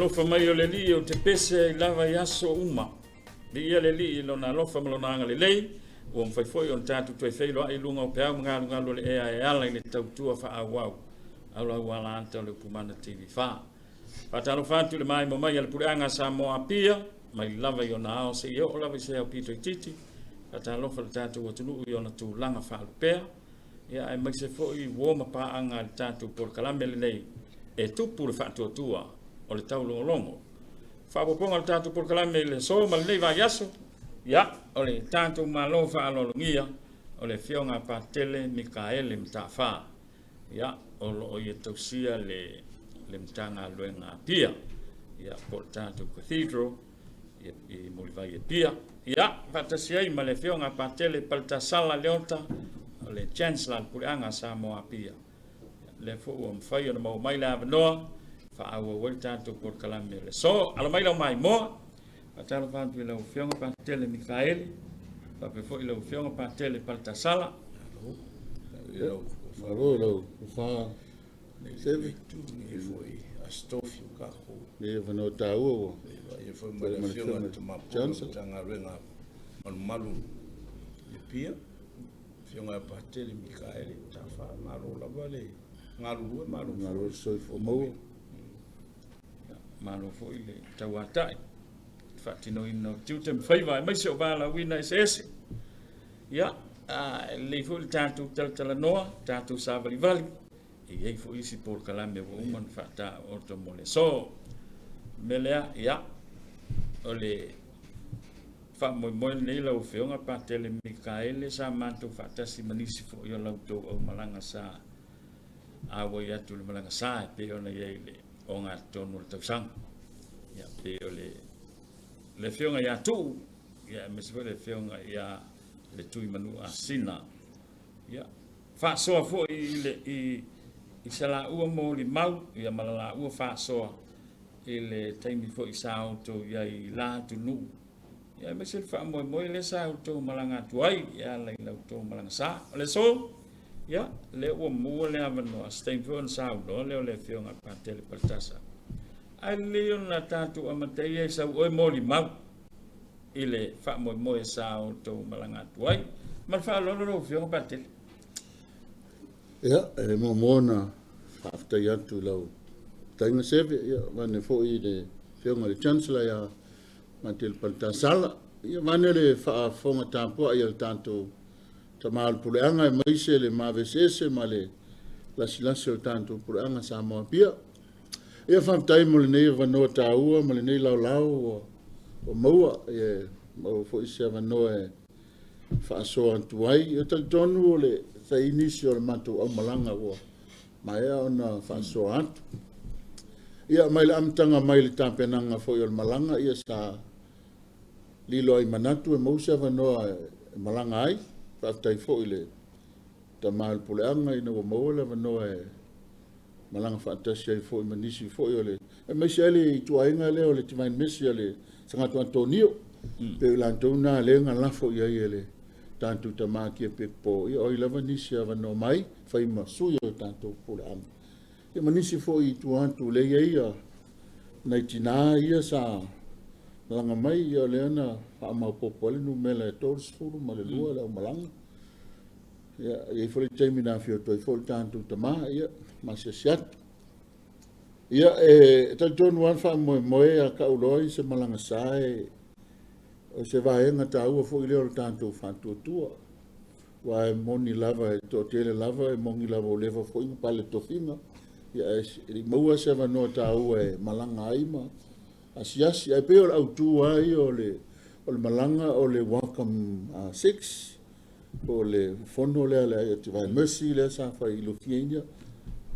alofa mai o le Alii ou te pese ai lava i aso uma. Viia le Alii i lona alofa ma lona agalelei, ua mafai foi ona tatou toe feiloai i luga o peau ma galugalu o le ea e ala i le tautua faaauau a lau alaata o le Upumana TV4. Faatalofa atu i le maimoa mai a le Puleaga a Samoa Apia, mai lava i ona ao seia oo lava i se ao pito itiiti. Faatalofa i le tatou atunuu i ona tulaga faalupea, ia aemaise foi uo ma paaga a le tatou polokalame lenei e tupu le faatuatua o le taulogologo. Faaopoopoga o le tatou polokalame i le aso ma lenei vaiaso, ia, o le tatou Malo faaaloalogia o le Afioga a Patele Mikaele Mataafa. Ia, o lo o ia tausia le Matagaluega a Apia, ia, po o le tatou Cathedral ia, i Mulivai Apia. Ia, faatasi ai ma le Afioga a Patele Paletasala Leota, o le Chancellor a le Puleaga a Samoa Apia. Lea foi ua mafai ona maua mai le avanoa faaauau ai le tatou polokalame o le aso. Alo mai lau maimoa. Faatalofa atu i lau Afioga Patele Mikaeli, faapea foi lau Afioga Patele Paletasala. Malo lau fa seve. Astofi o kako. Le avanoa taua ua. Ia foi ma le Afioga le Tamapola Matagaluega Malumalu i Apia. Afioga ia Patele Mikaele Tafa, malo lava le galulue, malo malo le soifua maua. Malo foi le tauatai faatinoina o tiute ma faiva aemaise o valaauina eseese. Ia, e lelei foi le tatou talatalanoa, tatou savalivali, e i ai foi isi polokalame ua uma ona faataoto mo le aso. O le mea lea, ia, o le faamoemoe lenei lau Afioga Patele Mikaele sa matou faatasi ma nisi foi o la outou aumalaga sa auai atu i le malaga sa e pei ona i ai i le ogatotonu o le tausaga. Ia, pei o le le Afioga ia Tuu, ia, aemaise foi le Afioga ia le Tuimanuuasina. Ia, faasoa foi i le i i sa laua molimau, ia ma la laua faasoa i le taimi foi sa outou i ai i la atunuu, ia aemaise le faamoemoe lea sa outou malaga atu ai e ala i la outou malaga sa. O le aso, ia, lea ua maua le avanoa, se taimi foi ona saunoa lea o le Afioga a Patele Paletasa. Ae lelei ona tatou amataia i sau oe molimau i le faamoemoe sa outou malaga atu ai. Ma le faaaloalo lau Afioga Patele. Ia, e muamua ona faafetai atu i lau fetalaiga Seve, ia, vaeane foi i le Afioga i le Chancellor ia Matele Paletasala, ia vaeane le faafofoga tapuai a le tatou tama o le Puleaga aemaise le maveseese ma le lasilasi o le tatou Puleaga Samoa Apia. Ia, faafetai mo lenei avanoa taua ma lenei laolao ua maua, ia, maua foi se avanoa e faasoa atu ai. Ia talitonu o le sai nisi o le matou aumalaga ua maea ona faasoa atu. Ia, mai le amataga mai le tapenaga foi o le malaga, ia sa lilo ai manatu e maua se avanoa e malaga ai. Faafetai foi i le tama o le Puleaga ina ua maua le avanoa e malaga faatasi ai foi ma nisi foi o le, aemaise ai le ituaiga lea o le Divine Mercy a le Sagato Antonio. Pe o latou na lea na lafo i ai e le tatou tama Kiapepo, ia o ai lava nisi avanoa mai, fai ma sui o tatou Puleaga. Ia ma nisi foi i tua atu lea i ai ia nai tina ia sa malaga mai, ia o lea na faamaopoopo ai le numera e 32 le aumalaga. Ia, e i ai foi le taimi na afio atu ai foi le tatou tama, ia, masiasi atu. Ia, e talitonu lava le faamoemoe a tau loa i se malaga sa e, o se vaega taua foi lea o le tatou faatuatua. Aua e moni lava, e toatele lava, e moni lava ua leva foi ona pale tofiga, ia ae le i maua se avanoa taua e malaga ai ma asiasi. Ae pei o le autu lava ia o le malaga o le Welcome 6, po o le fono lea a le Divine Mercy lea sa fai i Lithuania,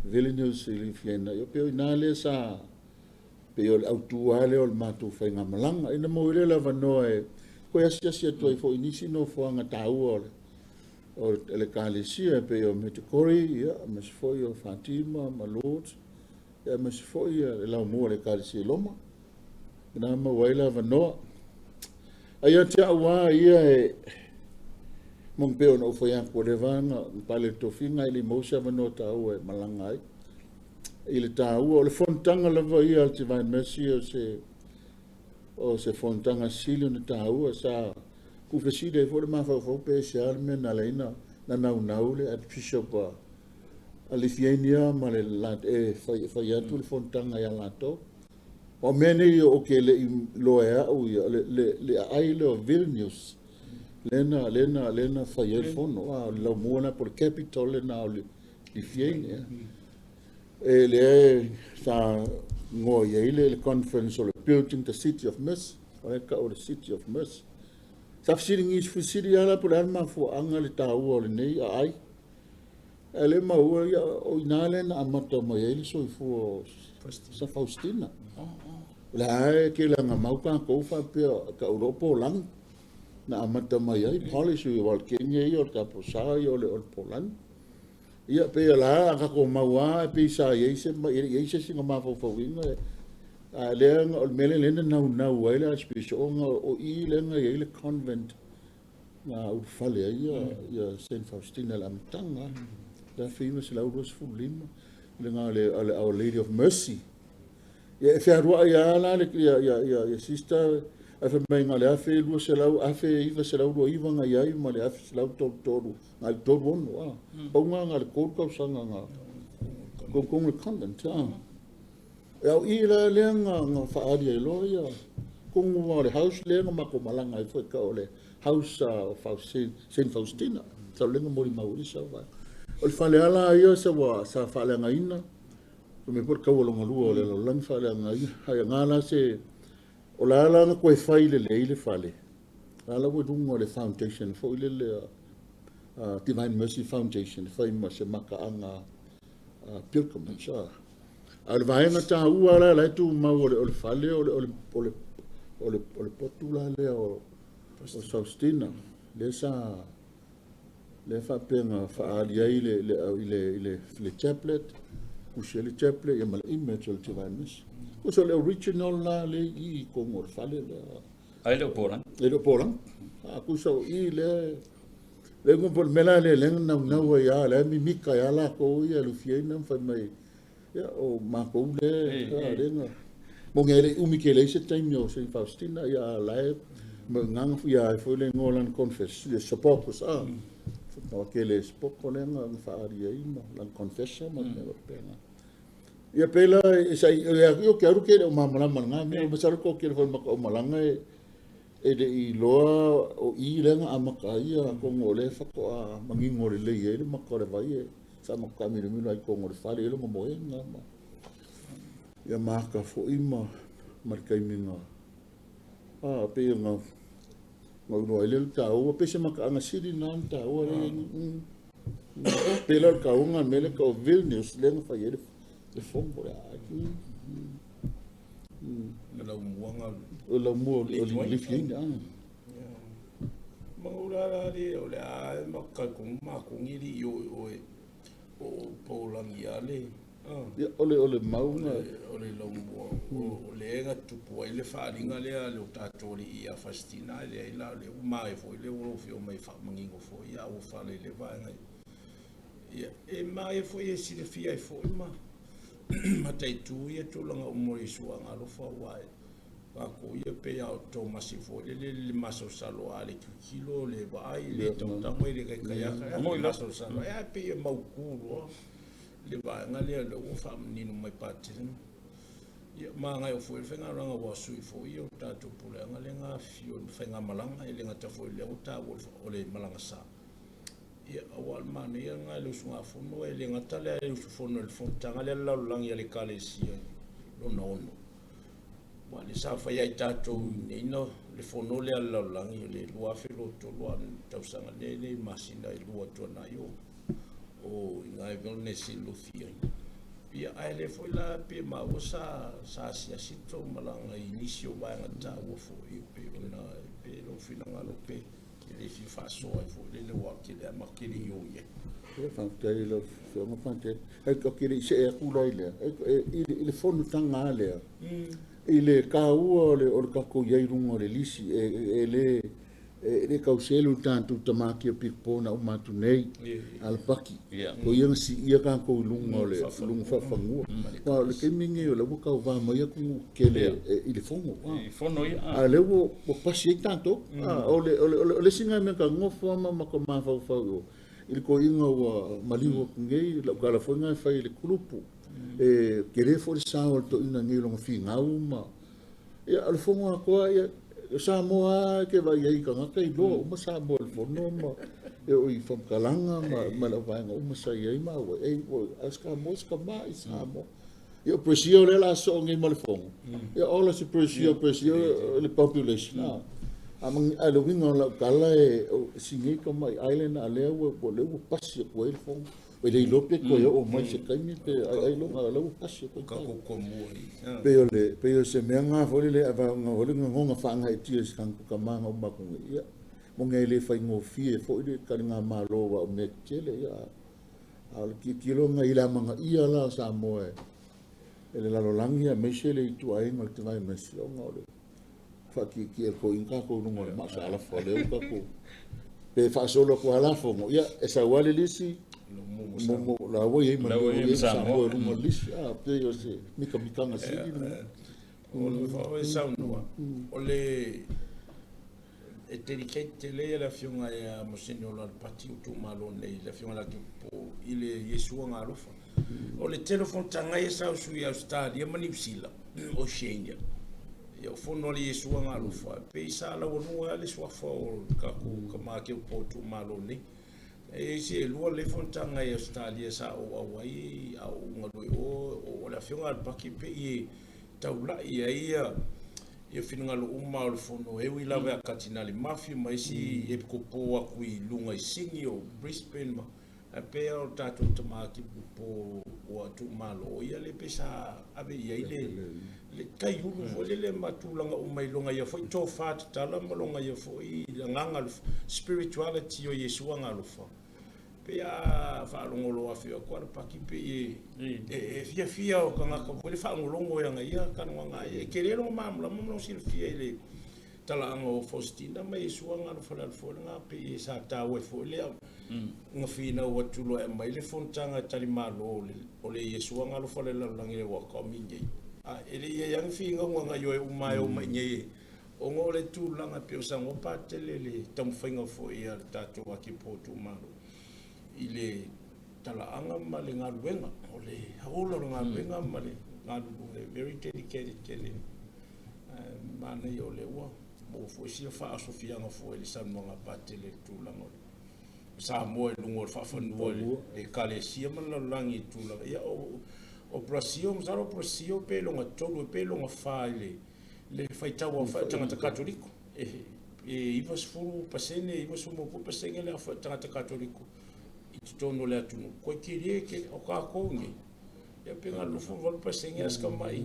Vilnius i Lithuania. Ia pei o i ina lea sa, pei o le autu lava lea o le matou faigamalaga. Ina maua ai lea le avanoa e toe asiasi atu ai foi i nisi nofoaga taua o le Ekalesia, e pei o Medjugorje, ia, aemaise foi o Fatima ma Lourdes, ia, aemaise foi le laumua o le Ekalesia i Roma. Ina maua ai le avanoa. Ae ia te au lava ia e moni pei ona ou fai atu, ua leva ona pale le tofiga ae le i maua se avanoa taua e malaga ai. i le taua o le fonotaga lava ia a le Divine Mercy o se fonotaga sili ona taua. Sa tuufesili ai foi le mafaufau pe aisea le mea na ala ai na naunau le Archbishop a Lithuania ma le e fai atu le fonotaga ia latou. O mea nei ou te le i iloa e au ia, le aai lea o Vilnius, lea na fai ai le fono, o le laumua lena po o le capital lena o le Lithuania. E lea sa igoa i ai le conference o le Building the City of Mercy, o lea e tau o le City of Mercy. Sa fesili lava la po o le a le mafuaaga le taua o lenei aai. Ae le maua ia, o i ina lea na amata mai ai le soifua o Sa Faustina. O le a e tele mau tatou faapea tau loa Polani na amata mai ai, Polish o le Kenya ia, o le taposa ia o le Polani. Ia pei o la a tatou mau lava pei sa i ai se i ai se isi na mafaufauina, a lea o le mea lea na naunau ai le Archbishop ona o i lea na i ai le convent na ulufale ai ia Saint Faustina i le amataga le 1925 le na le Our Lady of Mercy. Ia e fealuai lava la le ia sister ae fai mai na o le 1200 1929 na i ai ma le 1133 na le 36 a pauga na le 3 tausaga na kongkong le convent a. E au i la lea na faaali ai loa ia kongu o le house lea na matou malaga ai foi tau o le house o Saint Faustina sa lenga moli mau i sa va. O le fale ala ia sa ua sa faaleagaina me po le kaua longa lua o le lalolagi faaleagaina ai nga la se o la la na koe fai le lei le fale la la ua luga o le foundation foi le le Divine Mercy Foundation fai ma se makaaga pilgrimage a. A o le vaega taua la la e tumau o le fale o le potu la lea o Faustina lea sa lea faapea faaali ai le chaplet, kusi ai le chaplet ia ma le image o le Divine Mercy. Kusi o le original la le i tonu o le fale lea. Ai le o Polani. E le o Polani. A kusa o i lea le ngo po le mea la lea lea naunau ai a lea mimika ai a lakou ia Lufiaina ma fai mai ia o makou lea lea na mo nge le umi ke le se taimi o Saint Faustina ia la e ma nganga ia foi le ngo lan confess ia sepulchre a o ke le sepulchre le nga faali ai ma lan confession ma me pena ia pela e sai ia o ke aru ke le o mamalama nga me o masalo ko ke le foi ma ko malanga e le i loa o i le nga amaka ia kongo le fako a mangingo le lei e le maka le vai e sa maka mi mi ai kongo le fale le mo e nga ma ia maka foi ma markai mi nga a pe nga ma no ele ta o pe se maka anga siri na ta o le pe la ka unga mele ka Vilnius le nga fa ye le fombo ya le muanga o la mua o le fienda. Maura la le o le a maka ko ma ko ngiri o o Polangi ale. Ia o le maunga o le laumua o le ga tupu ai le faalinga lea le o tatou le ia Faustina le ai la le uma e foi le o fio mai fa mangingo foi ia o fale le vaega ia e mai foi e silafia ai foi ma mataitu ia tulaga uma o Iesu agalofa ua ko ia pe ia o Tomasi foi le le masalosalo a le kilo le vaai le tautago le kaikaiaka Mo i la- masalosalo e pe ia maukulu le vaega lea le ua faamanino mai patele ia magai o foi le faigaluega ua sui foi ia o tatou puleaga le gafifio i faigamalaga e le gata foi lea ua taua o le malaga sa ia auā le manaia lena i le usugafono e le gata lea e usufono i le fonotaga lea le lalolagi a le ekalesia lona ono ua le sa fai ai tatou i nei le fono lea le lalolagi o le 2023 a tausaga lea le masina e lua tuanai o i ngai Vilnius i Lithuania. Ia ae le foi la pe maua sa asiasi tou malaga i nisi o vaega taua foi pe ona pe lou finagalo pe le fia faasoa ai foi lele ua tele a makele i o i ai. Ia faafetai i lau Afioga Patele. Ai o ke le i see atu la i lea i le fonotaga a lea i le taua o le tatou i ai i luga o le lisi e le E le tau selu i le tatou tamatia pito na uma atu nei, Alapaki. O ia na siia tatou i luga o le luga faafanua. Aua o le taimi lenei o lea ua tauva mai atunuu tetele i le fono. I fono ia. A o lea ua pasi ai tatou. O le isi lena mea ta nofo lava ma matou mafaufau i o i le toeaina ua maliu atu nei, lau tala foi lena e fai i le kulupu. E tele foi le sao o le toeaina nei i lona finau ma Ia, o le fono atoa, ia, o Samoa lava e te vaai ai i tagata iloa uma Samoa i le fono ma e oo i faamatalaga ma le auvaega uma sa i ai ma auai. Ei, a o se Samoa, o se tama i Samoa. Ia, o Brazil lea o le a sosoo nei ma le fono. Ia, ola se Brazil, Brazil le population. A o le uiga o lau tala, e si nei tamai island a lea ua pasi atu ai le fono. E le iloa pe toe oo mai se taimi pe ailoga o la ua pasi atu ai. Pei o le pei o se mea na foi lele avaoga o le gagona faagaeetia i se tatou tama na uma atu nei. Ia, moni e le faigofie foi le taligamalo aua o mea tetele, ia, a o le tilotilo na i le amanaia la o Samoa e le lalolagi aemaise le ituaiga o le Divine Mercy ona o le faatietie atu ai tatou i luga o le maa sa alafa o lea ua tatou pe faasolo atu lava la fono, ia e sau lava le lisi mo la ua i ai ma le Samoa i luga o le lisi, a pei o se mikamikaga sili lena. O le faaoe saunoa, o le e dedicate tele ia le afioga ia Monsignor Lalapati o itumalo nei, le afioga ia Tupu i le Iesu Agaalofa. O le tele o fonotaga ia sa usui i Ausetalia ma Niu Sila, Oceania, ia o fono a le Iesu Agaalofa, e pei sa laualuga lava le suafa o le tatou tama Keopo o itumalo nei. E i ai se lua lelei fonotaga i Ausetalia sa ou auai a o ou galue i o, o le afioga ia Alapaki pei e taulai ai ia finagalo uma o le fono, e ui lava ia Katinali Mafi ma isi epikopo atu i luga i Sini o Brisbane ma ae pei lava o le tatou tama po ua tuumalo, ia lea pei sa ave i ai le taiulu foi lele ma tulaga uma i lona ia foi tofa tatala ma lona ia foi agaga spirituality o Iesu Agaalofa. Pei a faalogologo afio atu Alapaki pei e fiafia o tagata foi le faalogologo i ana ia talanoaga e tele lona malamalama ma lona silafia i le talaaga o Faustina ma Iesu Agaalofa le alu foi lena pei sa taua ai foi lea na finau atu loa e aumai le fonotaga e talimalo o le Iesu Agaalofa le lalolagi le welcome i nei. A e le i ai lava ni finauga na ioe uma e omai i nei ona o le tulaga pei o saunoa Patele le taumafaiga foi a le tatou Akipo itumalo i le talaaga ma le galuega o le ola o le galuega ma le galulue, very dedicated tele. Manaia o lea ua maua foi sia faaosofiaga foi i le saunoaga a Patele i le tulaga o le Samoa i luga o le faafanua i le Ekalesia ma le lalolagi i tulaga. Ia, o Brazil, masalo o Brazil pe lona tolu pe lona fa i le faitau aofai o tagata Katoliko. E 90%, 91% le aofai o tagata Katoliko i totonu o le atunuu. Koe tele tele, o tatou nei, ia pe na 28% a si tamai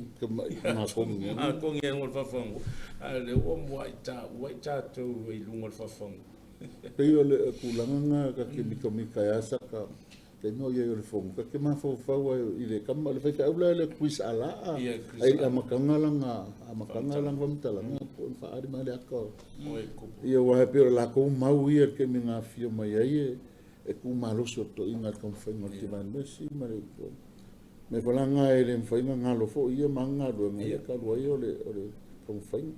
makogi ai luga o le faafanua, a o lea ua muai taua i tatou i luga o le faafanua. Pei o le tulaga na ta te mikamika ai sa ka taimi o i ai o le fono, ta te mafaufau ai i le kama, le faifeau la le Chris Alaa, ai amataga lana faamatalaga po o faaali mai le aka o ia aua e pei o le latou mau ia i le taimi na afifio mai ai e tumalosi o toeaiina i le taumafaiga o le Divine Mercy ma le mea foi la lena e le mafai ona galo foi ia ma ana galuega ia talu ai o le taumafaiga.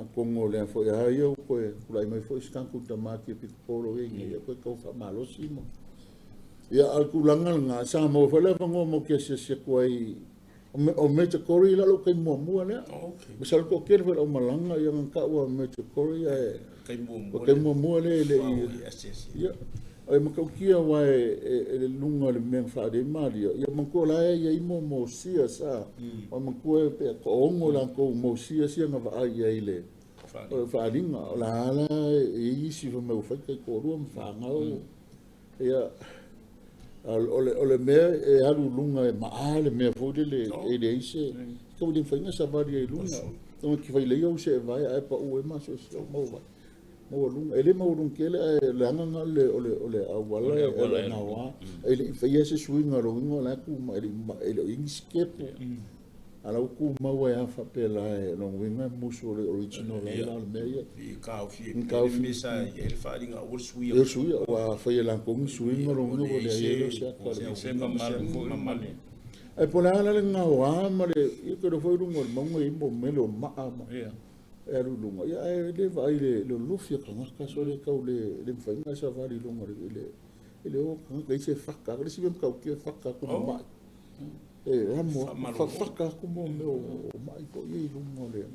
Atonu o lea foi a ia ua toe tulai mai foi si tatou tama Polo ia nei, ia toe tau faamalosi ma ia a o le tulaga lena sa maua foi le avanoa mo te asiasi atu ai o Medjugorje la lou taimi muamua lea. Masalo toatele foi le aumalaga ia na taua Medjugorje ae o taimi muamua lea e le i ia ai matautia aua e le luga o le mea na faaali ai Maria ia manatua la e i ai mo Mosia sa o manatua pe toaono latou Mosia sia na vaai i ai le faaaliga o la la e i ai isi fai mai ua fai taitoalua ma fanau ia o le mea e alu i luga e maa le mea foi lele e leai se tau le mafai ona savali ai i luga. Ona te fai lelei au seevae ae pau ai masioosio maua maualuga. E le maualuga tele ae leaga na o le auala o le gaoa. E le i faia se suiga o le uiga o la e tu mai e le o i ai ni sitepu. A la ua tumau ai lava faapea la e lona uiga e musu o le original ai la o le mea ia. I taofia i pei le mea sa i ai le faaaliga aua le suia. Le suia, aua afai e latou ni suiga lona uiga ua leai ai lea o se ata o le. Se mamalu foi ma le. Ae po o le a la le gaoa ma le, ia ou te iloa foi luga o le mauga e i ai mea o maa ma e alu i luga, ia ae le vaai i le lolofi o tagata sole tau le le mafai ona e savali i luga o le e le o tagata i se faka, o le isi mea matautia e faka atu ma mai. E amo atu, faka atu mo mea o mai foi ia i luga o le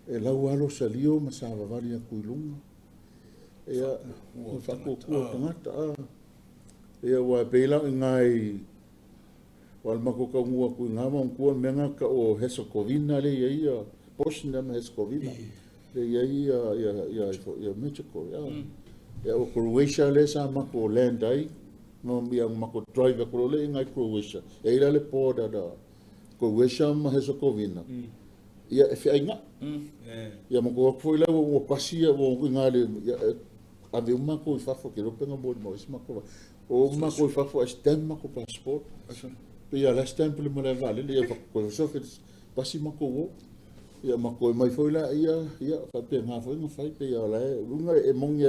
e lau lava lo salio ma savavali atu i luga. Ia, faatuatua o tagata. Ia, aua e pei la o i ina i Aua o le matou taunuu atu i ina manatua le mea lena e tau o Herzegovina lea e i ai ia Bosnia ma Herzegovina lea e i ai ia Medjugorje. Ia o Croatia lea sa matou land ai, ia matou drive atu loa lea i ina i Croatia. E i ai la le border da Croatia ma Herzegovina, ia e feainai. Ia matou o atu foi la ua pasi ia ua o atu i ina i le ave uma matou i fafo, ou te iloa pe na molimau ai si matou O matou i fafo ae stamp matou passport. Pei lava o la e stamp le malae vaalele, ia faatoe pasi matou o. Ia matou omai foi laia, ia faapena foi ona fai, pei lava o la e, luga e moni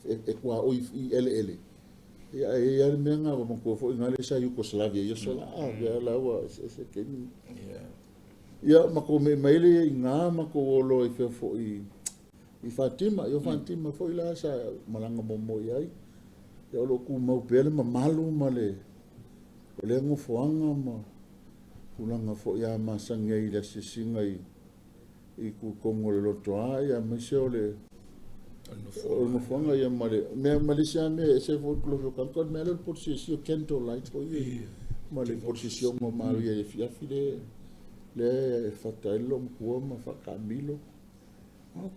e tuaoi i eleele, ia ae i ai lava le mea lena, ua manatua foi i ina lea sa Yugoslavia i aso la, a o la ua eseese taimi. Ia matou me'i mai lea i ina, matou o loa i fea foi i Fatima, ia o Fatima foi la sa malaga muamua i ai. Ia o lo o tumau pea le mamalu ma le o lea nofoaga ma tulaga foi a masani ai i le asiasiga i i tutonu o le lotoa ia aemaise o le o le nofoaga ia ma le mea ma le isi lava mea e ese foi le lofi o tagata o le mea lea o le polisiesia candle light foi ia ma le polisiesia o malu i le afiafi lea lea e fata ai le loomatua ma faataamilo.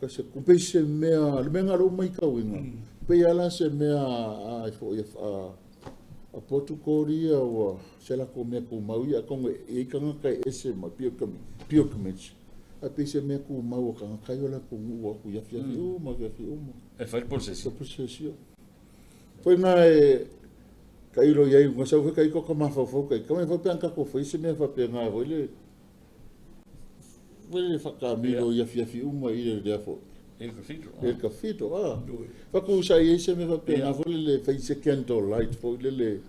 Ka se pei se mea, le mea na lou matauina, pei lava la se mea a foi a Portugal ia ua se latou mea tumau ia, atonu e i ai tagata e ese mai, pilgrimage, ae pei se mea tumau a tagata ia o latou nuu atu i afiafi uma, afiafi uma. E fai le procession. Procession. Foi na e tailo i ai, na sau foi taito ka mafaufau taito, mai foi pe ana tatou fai se mea faapena foi le Foi le faataamilo i afiafi uma i le lea foi. I le cathedral. I le cathedral, ah. Faku sa i ai se mea faapena foi lele fai se candle light foi lele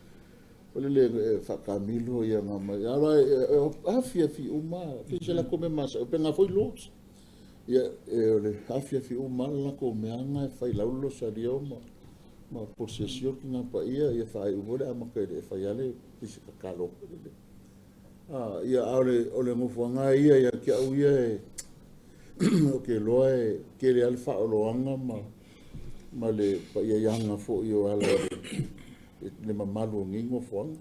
foi lele faataamilo ia nga mai. Ala afiafi uma, pei se latou mea masani, pe nga foi Lords. Ia e o le afiafi uma le latou mea nga e fai lau le rosario ma ma posesio ki nga paia ia faaiu foi le amata i le e fai lava le pei se tatalo foi lele. Ia, a o le nofoaga ia ia te au ia e ou te iloa e tele lava le faaoloaga ma ma le paiaiaga foi o ala i le mamalu o nei nofoaga.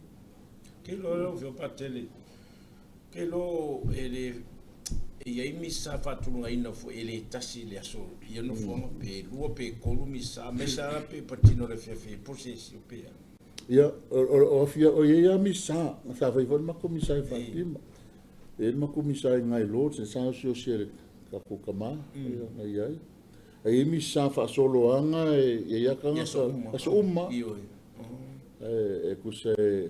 Ke iloa lau Afioga Patele, ke iloa e le e i ai misa faatulagaina foi e le tasi i le aso ia nofoaga pe lua pe tolu misa, aemaise lava pe patino i le afiafi e posesio pe a. Ia, o afia, o i ai lava misa, sa fai foi le matou misa i Fatima. E i ai le matou misa i Ngai Lodge, sa osiosi e le tatou tama, ia, na i ai. E i ai misa faasoloaga, e i ai lava tagata, aso uma. E tusa e,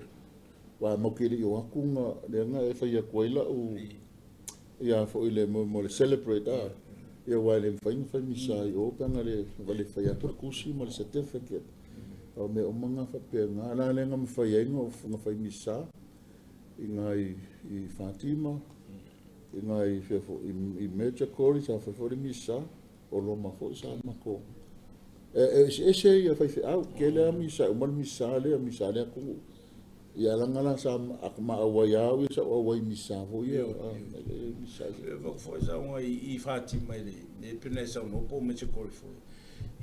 aua matou te le i o atu na, lea na e fai atu ai lau, ia foi le mo le celebrate a, ia aua e le mafai ona fai misa i o pe ana le fai atu le tusi ma le certificate. O mea uma na faapena, o le a lea na mafai ai ona fai misa i ina i Fatima, i ina i fea foi, i Medjugorje sa fai foi le misa, o Roma foi sa matou. E eseese ia faifeau, tele lava misa, e uma le misa lea, misa lea atunuu. Ia leaga la sa ma auai lava au ia sa ou auai i misa foi ia, misa ia. E avatu foi sau i Fatima i le pei ona e saunoa po o Medjugorje foi.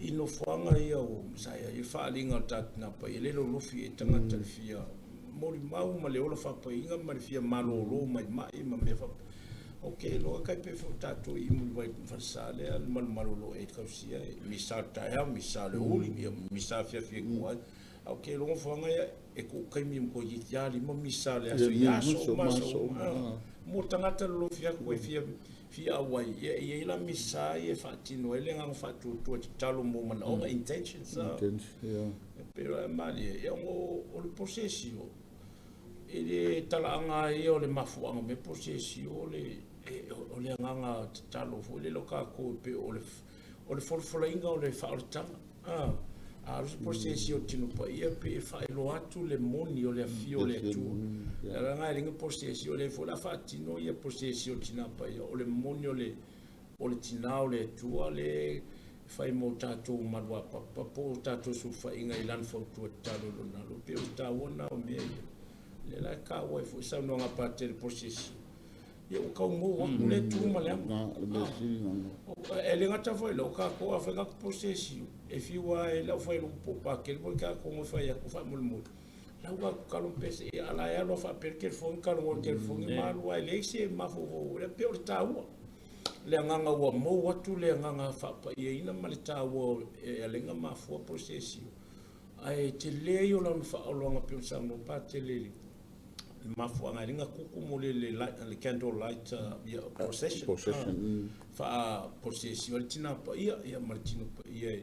I nofoaga ia o sa i ai le faaaliga o le tatou Tina Paia, e le lolofi ai tagata i le fia molimau ma le ola faapaiga ma le fia malolo mai mai ma mea faapea. Ok, iloa kai pe foi tatou i Muliwai falesa lea le malumalu o lo o e tausia e misa o le taeao, misa o le uli, ia misa afiafi e tua ai. A ok, iloa nofoaga ia e tuu taimi ma toeitiiti lava lima misa o le aso i aso uma, aso uma. Mo tagata lolofi atu e fia fia auai, ia e i ai la misa ia e faatino ai le agaga faatuatua e tatalo mo manaoga, intentions. E pei la e malie, ia o le posesio, I le talaaga ia o le mafuaaga o mea po o se isi o le o le agaga tatalo foi lele o tatou e pei o le o le folafolaina o le faaolataga. A alu se posesio o le Tino Paia pei e faailoa atu le moni o le afio o le Atua. Le ala lena e leai ni posesio, o lea foi o le a faatino ia posesio o le Tina Paia, o le moni o le o le Tina o le Atua lea e fai mo tatou maluapapa po o tatou sulufaiga i Lana fautua tatalo i Lona alo. E pei o le taua lena o mea ia. O lea la e taua ai foi saunoaga a Patele Posesio, ia ua tau mou atu le tu ma le ama. E le gata foi lea, o tatou afai tatou posesio, e fiu lava e lau fai logo po o Patele po o tatou e fai atu faamolemole, lau la tatalo pese, ia a la e alu lava faapea le telefoni, talanoa i le telefoni ma alu lava e leai se mafaufau, e pei o le taua. Le agaga ua mou atu le agaga faapaiaina ma le taua e ala ai ona mafua posesio, ae tele ia o lana faaoloaga pei ona saunoa Patele i le mafuaaga e ala ai ona kuku mo le le candle light procession, faa-posesio ai le Tina Paia ma le Tino Paia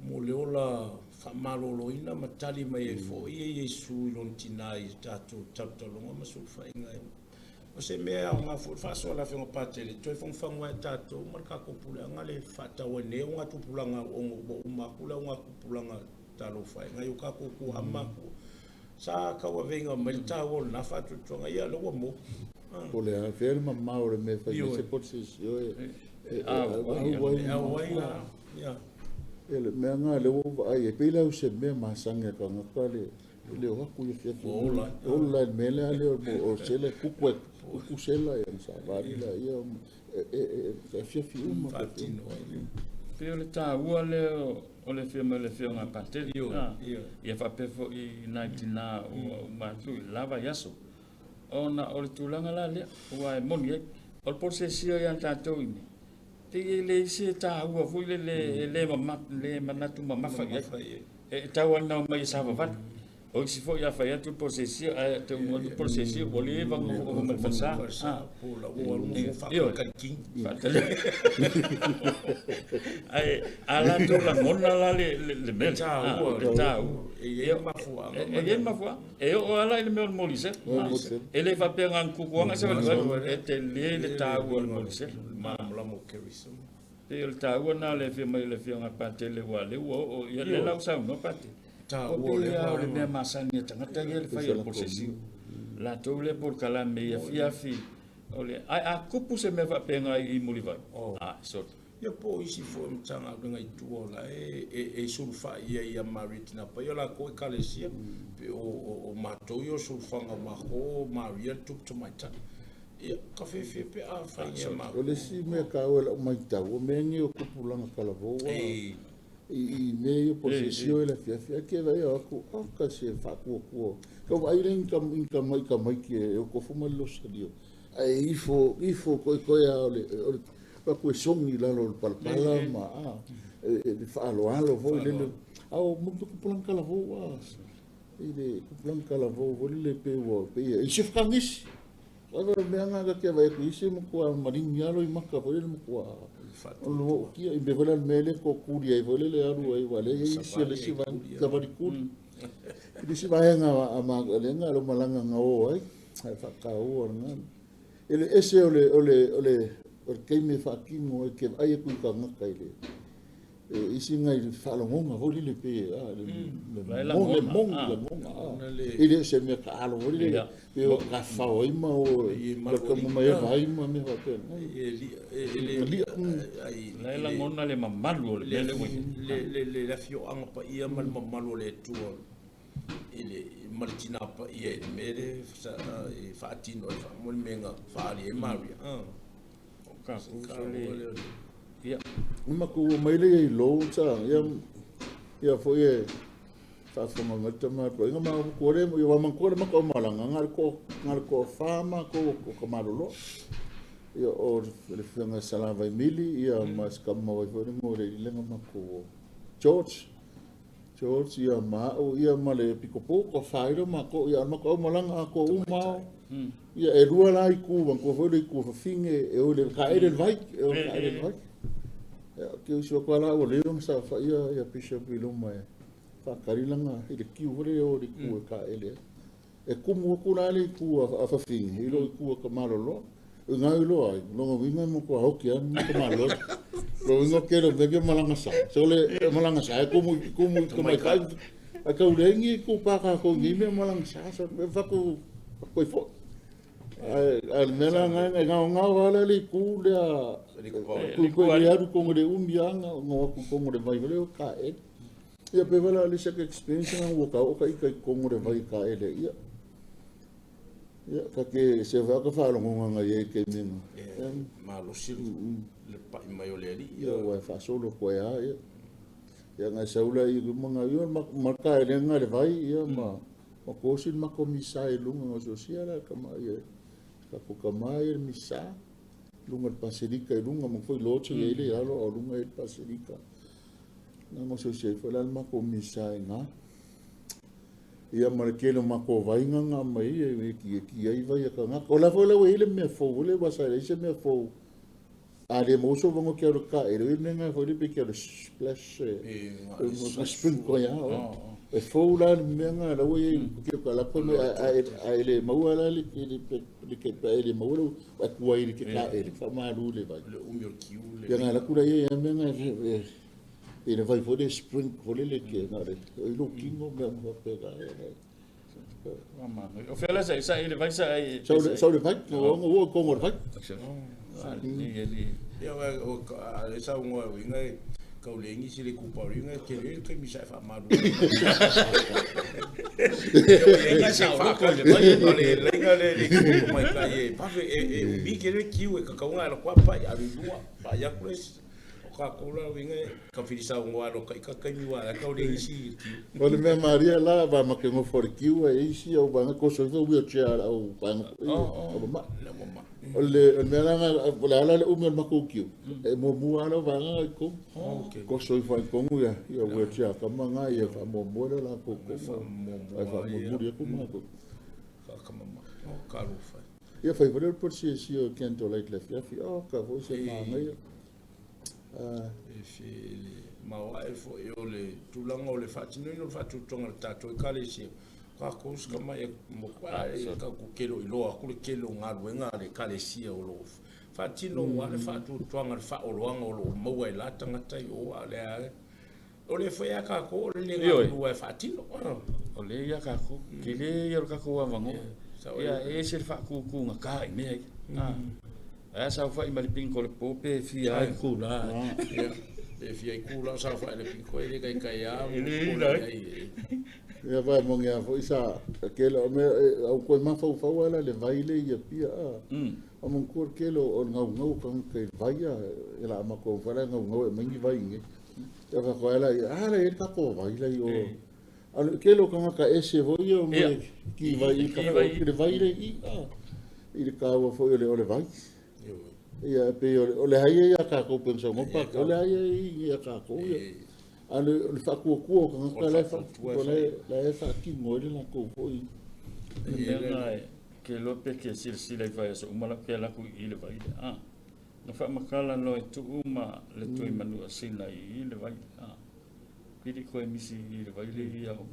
mo le ola faamaloloina ma tali mai ai foi Iesu i lona tina i tatou talotaloga ma sulufaiga. O se mea e aoga foi le faasoa a le Afioga Patele, toe fagufagu ai tatou ma le tatou puleaga le faatau ai nei augatupulaga ona ua uma atu le augatupulaga talofa e nai o tatou tuaa ma matua. Sa tauaveina mai le taua o lena faatuatuaga, ia lea ua mou. Po o le a fea le mamao o le mea e fai ai se posesio e auai ai. Ia le mea lena lea ua ou vaai ai, pei la o se mea masani a tagata le le o atu i afiafi. Ua ola. Ola i le mea lea lea o sela e kuku e kuku sela ia ona savali laia e afiafi uma. Faatino ai. Pei o le taua lea o le afio mai o le afioga a Patele. Ia faapea foi nai tina ua uma atu i le la vaiaso. Ona o le tulaga la lea, aua e moni ai, o le polosesia ia tatou i inei, pei e leai se taua foi lele e le manatu mamafa i ai. E tau lava ina omai e savavali. O isi foi a fai atu le polosesia, ae taunuu atu le polosesia ua leva ona nofo mai le falesa. Ae a latou lagona la le mea lea, le taua. E i ai mafuaaga. E i ai mafuaaga. E oo lava la i le mea o le molisela. E le faapea na ona tupu lava savalivali, e tele le taua o le molisela. Malamalama o Kerisoma. Pei o le taua lena o le afio mai o le afioga a Patele aua o lea ua oo, ia lea la ua saunoa Patele. Taua o le o le mea masani a tagata ia le fai o le posesio. Latou lea polokalame i afiafi o le ae a tupu se mea faapena i Mulivai, a sole. Ia po o isi foi o Matagaluega i tua o la e sulufai i ai ia Maria Tina Paia o latou Ekalesia, pei o matou ia o sulufaga o matou o Maria le Tupu Tamaitai. Ia, ka fiafia pe a fai ia matou. O le isi mea taua i lau matau, o mea nei o tupulaga talavou i mea ia posesio i le afiafi, ae te vaai atu, oka se faatuatua. Tau vaai lea i ni tamaiti e otofu ma le losalio, ae ifo, ifo koekoe lava o le atu e sogi i lalo o le palapala ma e faaaloalo foi lele. A o tupulaga talavou a, i le tupulaga talavou foi lele pei ua, pei e isi fakagisi. O le mea lena ta te vaai atu i isi matua maligi lava loimata foi lele matua o ootia i mea foi lea le mea lea tootuli ai foi lele alu ai aua lea e i ai isi o le isi vaega savali tuli. I le isi vaega a lea na malaga na o ai ae faataua lena. E le ese o le o le o le o le taimi e faatino ai te vaai atu i tagata i le isi nai faalogoga foi lele pe le le moni lagoga e le o se mea taalo foi lele pe o tafafao ai ma o ka mai vai ma mea faapena. E La e lagona le mamalu o le mea lea ua i ai. Le afioaga paia ma le mamalu o le Atua i le ma le Tina Paia i le mea lea e faatino ai faamolemole mea na faaali ai Maria. O tatou sole. Ia. Matou omai lea i lou sa ia ia foi e faafofoga mai le tama atu ai ma matua le ia matua le matou malaga na le ko na le ko fa ma ko o ka malolo ia o le afioga Salavai Mili ia ma se kama wai foi le mo le lenga matou George George ia ma au ia ma le pikopo ko fa ilo ma ko ia ma ko malaga ko uma ia e lua la i ku ma ko foi le ku fafinge e o le ka ele vai e o ka ele vai ia ke uso ko la o le ma sa fa ia ia bishop i luma e whakarilanga i le kiu hore o le ku e ka ele. E kumu aku la le itu a fafine i lo itu a Kamaloloa. I ngā iloa ai, lona uiga e matua hoki a ma Kamaloloa. Lona uiga o kele o mea kia malaga sa. So le malaga sa e kumu kumu i tamaitai. Ai kau leai ni itu pā kākou i nei mea malaga sa. So e whaku whaku ai foi. Ai ai le mea la ngai ngai ngao ngao ala le itu lea ku ku le aru kongo le umi anga ngo aku kongo le vai vale o ka e. Ia pe wala le saka experience nga ua ka o ka ika i kongo le vai ka ele ia. Ia ka ke se wa ka fa longo nga ye ke minga. Ia malosi le pai mai o le ali. Ia ua fa solo ko ia ia. Ia nga saula i ma nga ia ma ma ka ele nga le vai ia ma ma ko si ma ko misa i lunga nga so sia la ka ma ia ka ko ka ma ia misa lunga le paselika i lunga ma foi lote ia ile alo o lunga i paselika. Na gososi ai foi la le makou misa i ina. Ia ma le tele o makou vaiga na aumai ai e ki e ki ai vai a tagata. O la foi la ua i ai le mea fou le ua sa leai se mea fou. A le maua sou vago ke alu ka ele oi mea na foi le pe ke alu splash e sprinkle ia o. E fou la le mea na la ua i ai ke ka la foi a a ele maua la le le le ke pa ele maua le a kua i le ke ka ele fa malu le vai. Le umi o le kiu le. Ia na la kula ia ia mea na I le vai foi le spring foi lele ke na le i lou kino mea uma faapena. O fea la sa i le vai sa ai Sau le vai, no ngo wo kongo le vai. Ia o le saunoa e uiga e kau le ingisi le kupa o le ke le taimi sa e faamalu. Ia sa o le vai o le lenga le le kupa mai kai e pave e umi ke le kiu e kakauga ala kwa pai alu lua pai aku le O kākou la uiga e ka filisaunoa alo ka ika kaimi wa la kau le isi i kiu. O le mea maria la va ma ke ngofo le kiu e isi au vanga koso ifo wheelchair la au vanga au ma. O le o le mea la o le ala le umi o le makou kiu. E muamua ala vanga i ko. Koso ifo ai kongu ia ia wheelchair ka manga ia fa muamua le la ko ko. Ai fa muamua ia ko ma ko. Ka kamama. O ka lufa. Ia fai fale o le polisi o candlelight le afiafi. Oh ka foi se manaia. E maoae foi o le tulaga o le faatinoina o le faatuatuaga o le tatou Ekalesia, o kākou usi ka mai e ka ku kelo iloa aku le kele o galuega a le Ekalesia o lo o faatino aua le faatuatuaga le faaoloaga o lo o maua e la tagata i o a o le a o le foi a kākou o le le galulue e faatino. O le ia kākou, tele ia o le kākou avanoa. Ia e ese le faakūkūgata i mea ia. Ae a saofai ma le pingo o le po pe fia ai ku la. Ia, pe fia i ku la o saofai le pingo e le kaikai a. E le ila ai. Ia vai mo ngea foi sa ke le o me au koe mafaufau ala le vai le ia pia a. O mo ko ke le o ngau ngau ka ke vai a e la ma ko fala ngau ngau e mangi vai nge. Ia fa ko ala ia ala e ka ko vai la i o. A le ke lo ka ka ese foi o me ki vai i ka le vai le i a. I le kāua foi o le o le vai. Ia pei o le o le hai ia kākou pe sa ngopa o le hai ia kākou ia. A le o le whaakuakua o kangaka la e wha o le la e whaakino e le lākou foi. Le mea na e ke loa pe ke silasila i vai aso uma la pe ala aku i le vai le a. Na whaamakala loa e tuu ma le tui manu a sina i le vai le a. Pili koe misi i le vai le ia o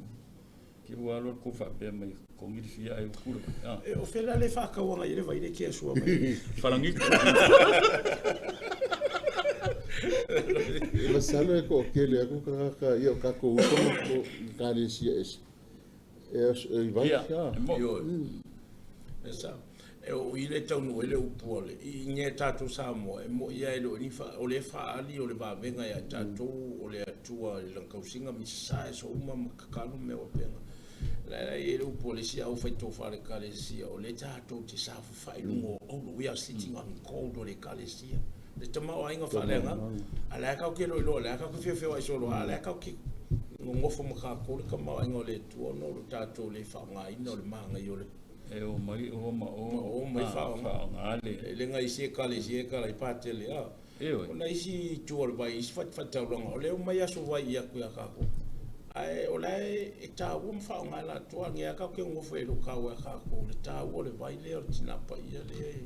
Ke ua alu kou faapea mai kongi le fia ai uku le vai. Ah. E o fela le whakauanga i le vai le kia sua mai. Falangiko. E masalo e ko kele aku ka ka ia o kākou uso ma ko ekalesia ese. E e vai Ia, ia. e mo. Ioe. E sa. E o i le taunuu ai le upu o le i i tatou Samoa e mo'i a e le o ni fa o le faaali o le vavega ia tatou o le Atua i lana tausiga ma sasae so uma ma tatalo ma mea faapena. La la e i ai le upu a le isi aufaitofa a le Ekalesia o lea tatou te saofafai i luga o auro, we are sitting on gold o le Ekalesia. Le tamaoaiga faaleagaga. A o la e tatou te iloiloa, o la e tatou te feofeoai solo, a o la e tatou te nonofo ma tatou le tamaoaiga o le Atua ona o lo tatou le faaaogaina o le manaia o le E o mai o ma o, ma o mai faaaoga le. E le ga isi Ekalesia e tala i patele a. Ioe. O na isi itu o le vai, isi fatafaitaulaga, o lea ua mai aso vai i aku ia kākou. Ae o la e, e tāua ma faaaoga e latou, a nia kākou ke nofo e lo kāua e kākou, le tāua o le vai lea o le tinā paia lea e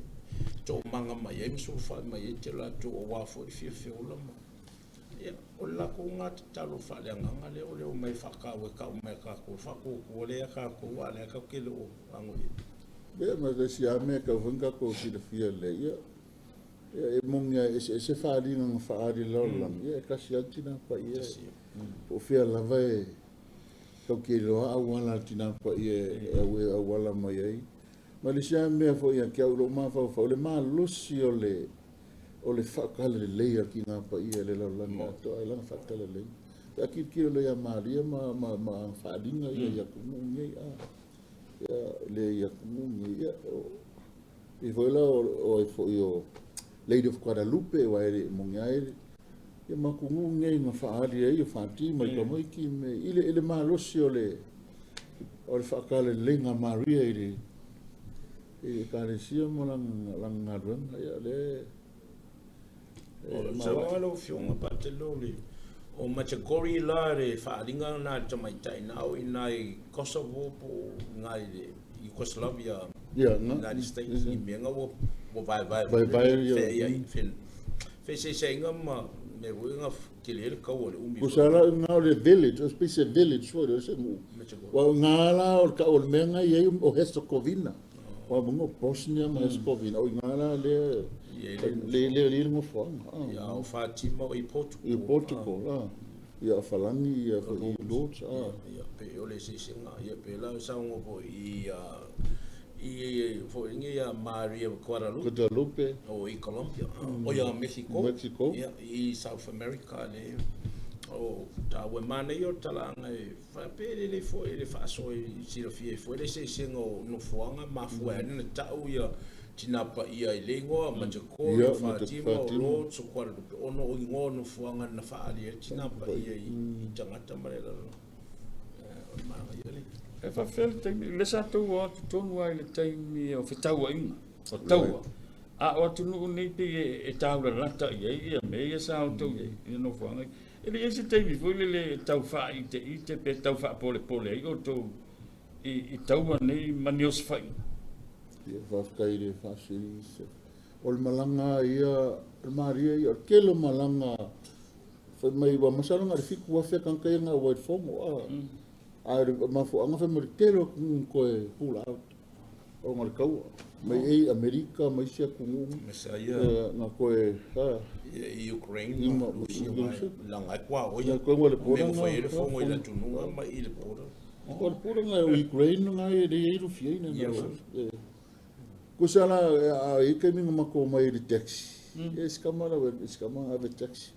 toomaga mai ai ma sulufai mai ai te latou aua foi le fiafia ola ma. Ia, o le latou lena tatalo faaleagaga lea o le omai e faataua e tau mai e tatou, le faatuatua lea ia tatou, a o lea tatou te le o ago i ai. Ia, ma le isi lava mea e tatau foi ona tatou silafia lelei, ia, ia e moni lava e eseese faaaliga na faaali i le lalolagi, ia e tasi lava le Tina Paia, po o fea lava e tatou te iloa auala a le Tina Paia e auala mai ai. Ma le isi lava mea foi ia te au i lou mafaufau, le malosi o le o le faatalalelei a le Tina Paia i le lalolagi atoa i lana faatalaleiga. Pe a tilotilo loa ia Maria ma, ma, ma ana faaaliga ia i atunuu nei, a, ia, le i atunuu nei, ia, o, i foi la o, o ai foi o Lady of Guadalupe, aua e le moni lava e, ia ma atunuu nei na faaali ai o Fatima i tamaiti me, i le, i le malosi o le, o le faatalaleiga a Maria i le, i Ekalesia ma lana, lana galuega. Ia, lea e Saunoa lau Afioga Patele o le o Medjugorje la le faaaliga lena a le tamaitai na o i ina i Kosovo po o ina i le Yugoslavia, United States i mea na ua vaevae foi feeseeseaiga ma mea foi na tele ai le taua i le umi foi. Tusa la o ina o le village, o pei se village foi lea o se nuu. Aua o ina la o le tau o le mea na i ai o Herzegovina. Aua manu o Bosnia ma Herzegovina, o ina la lea lea i ai le nofoaga. Ia, o Fatima o i Portugal. I Portugal, a. Ia, o Falani ia foi i Lourdes, a. Ia, pei o le eseesega. Ia, pei la o saunoa foi i i foi nei ia Maria Guadalupe. Guadalupe. O i Colombia. O ia Mexico. Mexico. Ia, i South America le o taua e manaia o le talaaga e faapea e lelei foi le faasoa e silafia ai foi le eseesega o nofoaga mafua ai ona tau ia Tina Paia i le igoa Medjugorje, o Fatima, o Lourdes, o Guadalupe ona o igoa o nofoaga na faaali ai le Tina Paia i tagata ma le lalolagi. O le manaia le. E faafefea le taimi, lea sa tou o atu tonu lava i le taimi o fetauaiga, o taua, a o atunuu nei pei e taulalata i ai ia mea ia sa outou i ai i nofoaga ia. E le i ai se taimi foi lele e tau faaiteite pe tau faapolepole ai outou i taua nei ma ni osofaiga? Ia, faafetai i le faafesili. O le malaga ia, o le malie ia, o le tele o malaga fai mai ua masalo na o le 7,000 tagata ia na auai i le fono a. A o le mafuaaga fai mai o le tele o atunuu na toe pull out ona o le taua. Mai ai Amerika ma isi atunuu na toe i Ukraine ma Rusia laga ai kuaoi. Ia koe le border na. Fai le fono i le atunuu ma i le border. O le border na o Ukraine na e le i Rusia ina na. Kusa la a i taimi na matou omai i le taxi. E si kama la si kama ave taxi.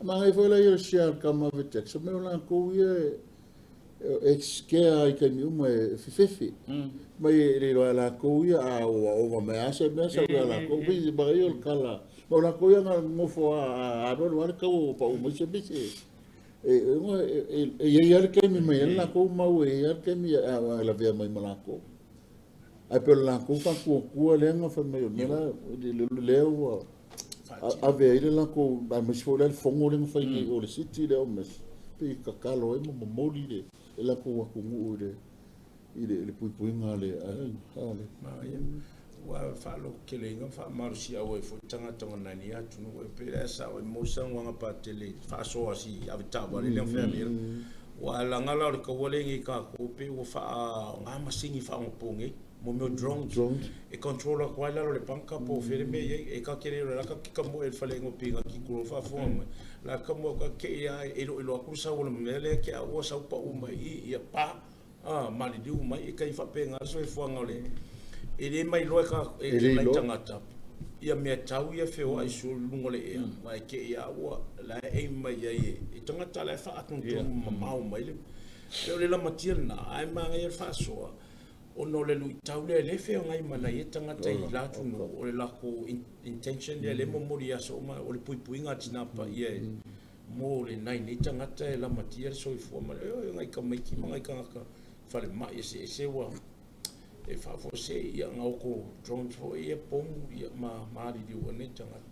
Ma ngai foi la ia share kama ave taxi. Me o latou ia e scare i taimi uma e fefefe. Mai e le iloa e latou ia a ua ova mai a se mea sau ia latou. Pei ma ia o le kala. Ma o latou ia na nofo a alu alu a le taua ua pau mai se mea se e e i ai lava le taimi mai ai latou mau e i ai lava le taimi a lavea mai ma latou. Ae pei o le latou faatuatua lea na fai mai o le mea la lea ua ave ai le latou, aemaise foi la le fono lea na fai nei o le city lea o Mesi, pei e tatalo ai ma momoli le latou atunuu i le i le puipuiga a le Maia. Ua faalototeleina ma faamalosiau ai foi tagata o nani atunuu e pei la sao ai mo saunoaga patele faasoa si ave taavale lea feaveai. Ua laga la o le taua lea nei tatou pei ua faaaoga masini faaonaponei, mo mea o drones, e control atu lava i lalo o le bunker po o fea le mea e i ai. E ta te le iloa, la ta te tamoe i le faleaiga o Pinati tulou faafofoga mai, la ta tamoe atu te i lava e iloilo atu le sau o le mea lea te au ua sau pau mai i i, ia pa, a, maliliu mai. E tai faapena le soifuaga o le, e le mailoa e tatou, e nai tagata ia mea tau ia feoai sulu i luga o le ea, aua e te i lava ua, la e aim mai ai e tagata la e faatonutonu mamao mai le, pei o le lamatia lena, ae manaia le faasoa ona o le luitau lea e le feagai ma nai ia tagata i la atunuu, o le latou intention lea lea e momoli i aso uma, o le puipuiga a tina paia e mo le nai nei tagata e lamatia le soifua ma le, oi, nai tamaiti ma nai tagata falemai eseese ua e faafuasei ia na oko drones foi ia pomu ia ma maliliu ai nei tagata.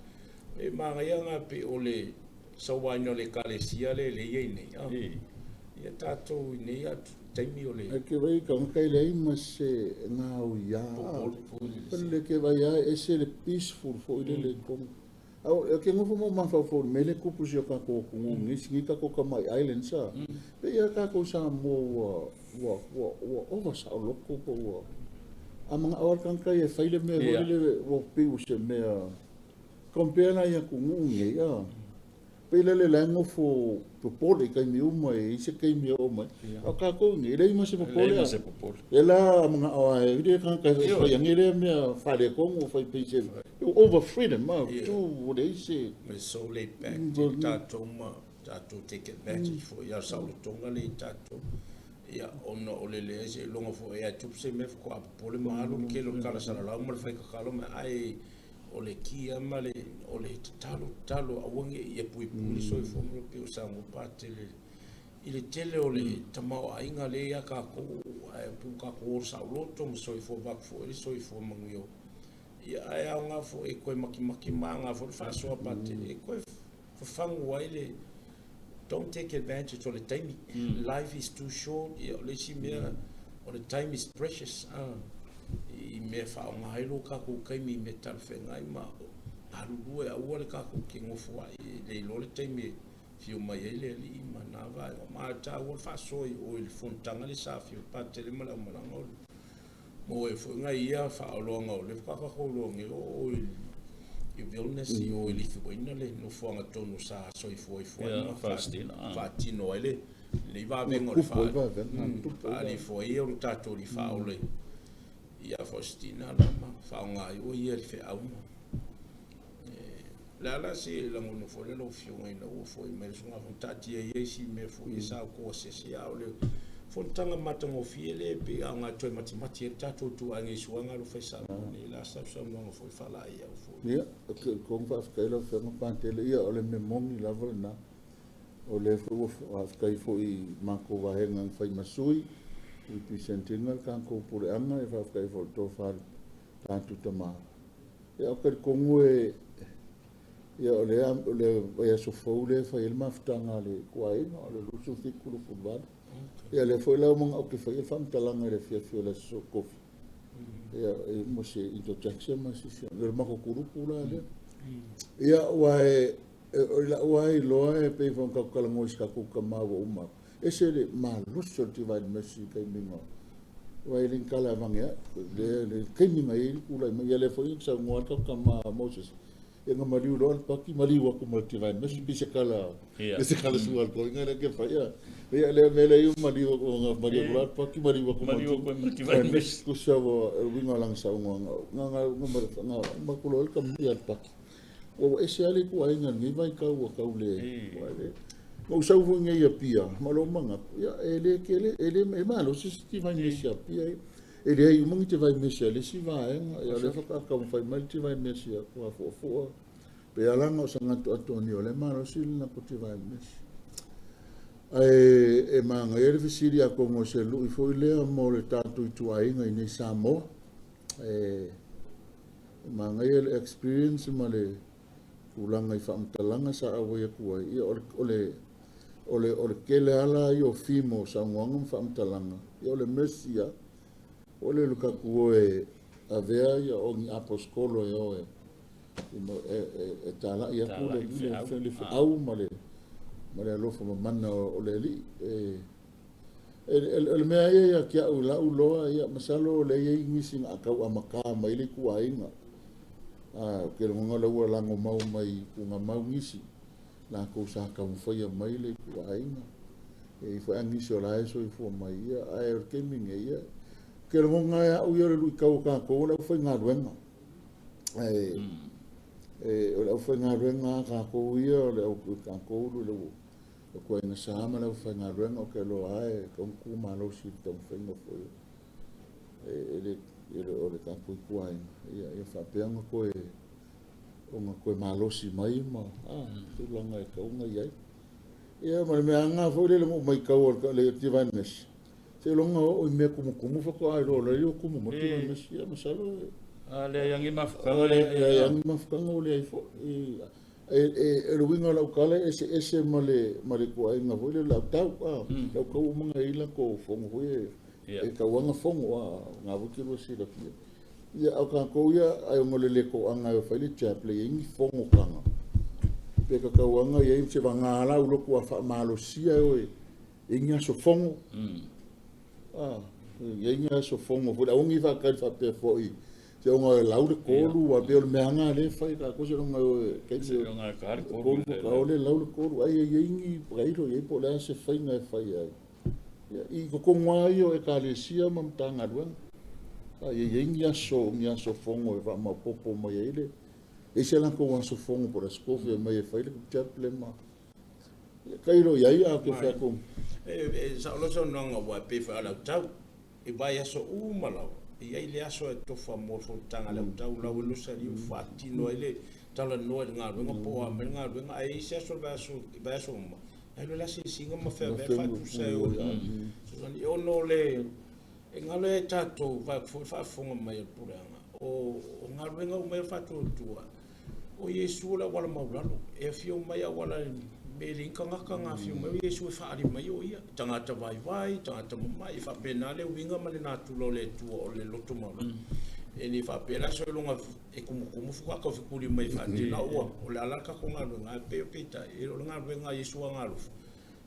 E manaia na pei o le sauaina o le ekalesia lea e i ai nei, a ia tatou i nei atu taimi o le. Ai ke vai tagata e leai ma se gaoia. Pele ke vai a ese le peaceful foi lele i totonu. Au ke nofo ma mafaufau i le mea lea e tupu i si o tatou atunuu nei, sini tatou tamai islands a. Pei lava tatou Samoa ua ua ua ua ova saoloto po ua a manao lava le tagata ia e fai le mea foi lele ua pei o se mea compare la i atunuu nei a. Pei lele la e nofo popole i taimi uma e i ai se taimi e oo mai. A o tatou nei, e leai ma se popole. Leai ma se popole. E la manao lava e le tagata e fai ane lea mea faaletonu o fai pei se over freedom a tu ua leai se. We're so laid back te tatou ma tatou take advantage foi ia saolotoga le i tatou. Ia ona o le leai seiloga foi e tupu se mea faatoa popole ma alu le tele o le kalasalalau ma le faikakalo ma ae o le kia ma le o le tatalo tatalo aua ne i ia puipui le soifua ma pei o Samoa Patele i le tele o le tamaoaiga lea ia tatou ae pei ua tatou ola saoloto ma soifua avatu foi le soifua manuia ia ae aoga foi e toe matimati ma aoga foi le faasoa Patele e toe fafagu ai le don't take advantage o le taimi life is too short ia o le isi mea o le time is precious i mea faaaoga ai lo tatou taimi i mea talafeagai ma galulue aua le tatou te nofo ai e le iloa le taimi e afio mai ai le alii ma na vaega ma taua le faasoa i o i le fonotaga le sa afio Patele ma le aumalaga o le mo e foi ngai ia faaoloaga o le faatoa tatou iloa nei o o i Vilnius i o i Lithuania le nofoaga tonu sa soifua ifo ai ma faatino ai le lenei vavega o le faalifo ai o le tatou alii faaola ia Faustina la ma faaaoga ai o ia le feau ma le a la se lagona foi lea lau Afioga ina ua foi mai le usugafono taatia ia isi mea foi sa outou asiasi a o le fonotaga matagofie lea pei aoga toe matimati ai le tatou ituaiga i suaga alofa i Samoa nei la sausaunoaga foi faalaeiau foi. Ia, ou te talitonu faafetai lau Afioga Patele, ia o le mea moni lava lena. O lea foi ua faafetai foi i matou vaega na fai ma sui, represent ina le tatou puleaga, e faafetai foi i le tofa i le tatou tama. Ia, ou te talitonu e, ia o lea, o le vaiaso fou lea e fai ai le mafutaga a le ituaiga, o le 27, 28. Ia, lea foi la ua manao ou te faia le faamatalaga i le afiafi o le Aso Tofi. Ia, e mo se introduction ma se isi, o le matou kulupu la lea. Ia, aua e, o lau lava iloa e pei foi ona tatou talanoa i si tatou tama ua uma atu, ese le malosi o le Divine Mercy i le taimi na aua e le ni tala e avane ai, le le taimi na i ai le tulai mai, ia lea foi na saunoa ai le tatou tama Moses, ia na maliu loa le Paki maliu atu ma le Divine Mercy, pei se tala, pei se tala sua alkoholika lea ke fai, ia, ia lea mea lea maliu atu, na maliu atu loa le Paki maliu atu ma le Divine Mercy. Tusa ua uiga o lana saunoaga, na na na na makuloa le tama ia le Paki. Ua ese lava le ituaiga i lenei vaitau ua tau le... Na ou sau foi nei i Apia, ma lou manatu, ia, e le tele, e le, e malosi se Divine Mercy a Apia ia. E leai uma ni Divine Mercy a le isi vaega, ia o lea faatoa taumafai mai le Divine Mercy a Puafuafua. Pei lava la na o Saganto Atonio, o lea e malosi le latou Divine Mercy. Ae e manaia le fesili atonu o se lui foi lea mo le tatou ituaiga i nei Samoa. E manaia le experience ma le tulaga i faamatalaga sa auai atu ai, ia o le, o le, o le, o le tele lava la ia o theme o saunoaga ma faamatalaga, ia o le mercy lava. O le tatou o e avea ia o ni aposetolo e o e, e, e, e talai atu le, le, le feau ma le, ma le alofa mamana o le Alii. E, O le mea ia ia te au i lau loa, ia, masalo o lea e i ai nisi na tau amata mai le ituaiga. A, ou te lagona o lea ua lagomau mai i tuugamau nisi, latou sa taumafaia mai le ituaiga. E i ai foi lava nisi o la e soifua mai, ia, ae o le taimi nei, ia, ou te lagona e au ia o le luitau o tatou o le aufaigaluega. Ae, o le aufaigaluega a tatou ia, o le au, tatou o le O ituaiga sa ma le aufaigaluega ou te iloa lava e tatau ona tu malosi i le taumafaiga foi o le tatou ituaiga, ia, ia faapea ona toe, ona toe malosi mai ma tulaga e tatau ona i ai. Ia ma le mea lava foi lele na ou matau o le Divine Mercy, seiloga oo i mea tumutumu faatoa iloa loa lea ua tumu mai le Divine Mercy. Ia masalo e... A leai lava ni mafutaga. A leai lava ni mafutaga ua leai foi. E le uiga o lau tala e eseese ma le ma le ituaiga foi lea lau tau a lau tau uma na i ai latou fono foi e e tauaga fono a na foi te lua silafia. Ia a o tatou ia ai ona o le le toaga e fai le jab le i ai ni fonotaga. Pe kakauaga i ai se vaga la uloku a faamalosia e o e i ni aso fono. I ai ni aso fono foi le augi faakali faapea foi se ona e lau le 3 a pe o le meaga le fai ka ko se ona e kai se ona ka le 3 ka o le lau le 3 ai ai ai ni railo i ai po le se faiga e fai ai. Ia i totonu lava ia o Ekalesia ma Matagaluega. A i ai ni aso fono e faamaopoopo mai ai le e se latou aso fono po o le aso kofi e mai e fai le chaplain ma kailo i ai a ke fai atu. E sa o lo saunoaga ua e pei foi a le autau i vaiaso uma lava e i ai le aso e tofa mo le fonotaga a le autau lau e losali ua faatino ai le talanoa i le galuega po o a mai le galuega ae i ai se aso o le vaiaso uma ae le asiasiga ma feaveai faatusa e o e ono o le e galo ai tatou vae foi faafofoga mai a le puleaga o galuega uma ia faatuatua o Iesu o le auala maulalo e afio mai auala me le tagata na afio mai o Iesu e faali mai o ia tagata vaivai tagata mamai e faapena le uiga ma le natura o le Atua o le loto maulalo e le faapea la soiloga e kumukumu fuka ka fikuli mai faatina ua o le ala ka ko galuega e pei o peitai e o le galuega a Iesu agalofa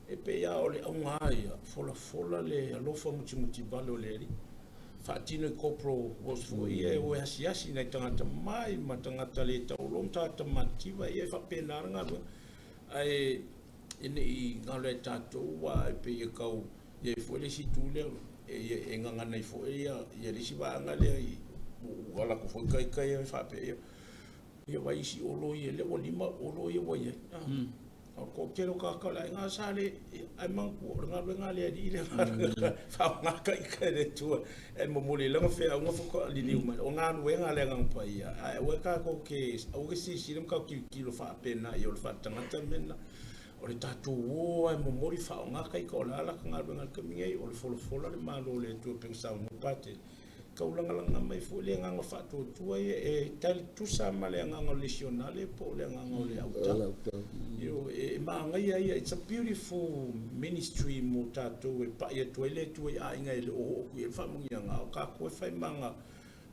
e pei a o le auga ia folafola le alofa mutimuti vale o le Alii faatino i corporal works foi ia e o e asiasi nai tagata mai ma tagata le taulo ma tagata matitiva ia e faapena le galuega ae e nei galo e tatou ua e pei e kau ia foi le isi itu lea e gagana ai foi ia le isi vaega lea i ua ala atu foi kai e faapea ia vai isi olo ia lea ua 5 olo ia ua iai o le toatele o tagata o le aiga sa le ae manatua o le galuega a le Alii le galuega faaaoga taita e le Atua e momoli ai lana feauga faatoa liliu mai o galuega a le Agaga Paia ae aua tatou te aua ke silasila ma tatou tilotilo faapena ia o le faatagata mea lena o le tatou o lava e momoli faaaoga taita o le a lata galuega i le taimi nei o le folafola le Malo o le Atua pei ona saunoa Patele taulagalaga mai foi le agaga faatuatua ia e tali tusa ma le agaga o le lesionale po o le agaga o le autau. E magaia ia, it's a beautiful ministry mo tatou e pai atu ai le Atua i aiga e le o oo atu i ai le faamanuiaga, o tatou e fai ma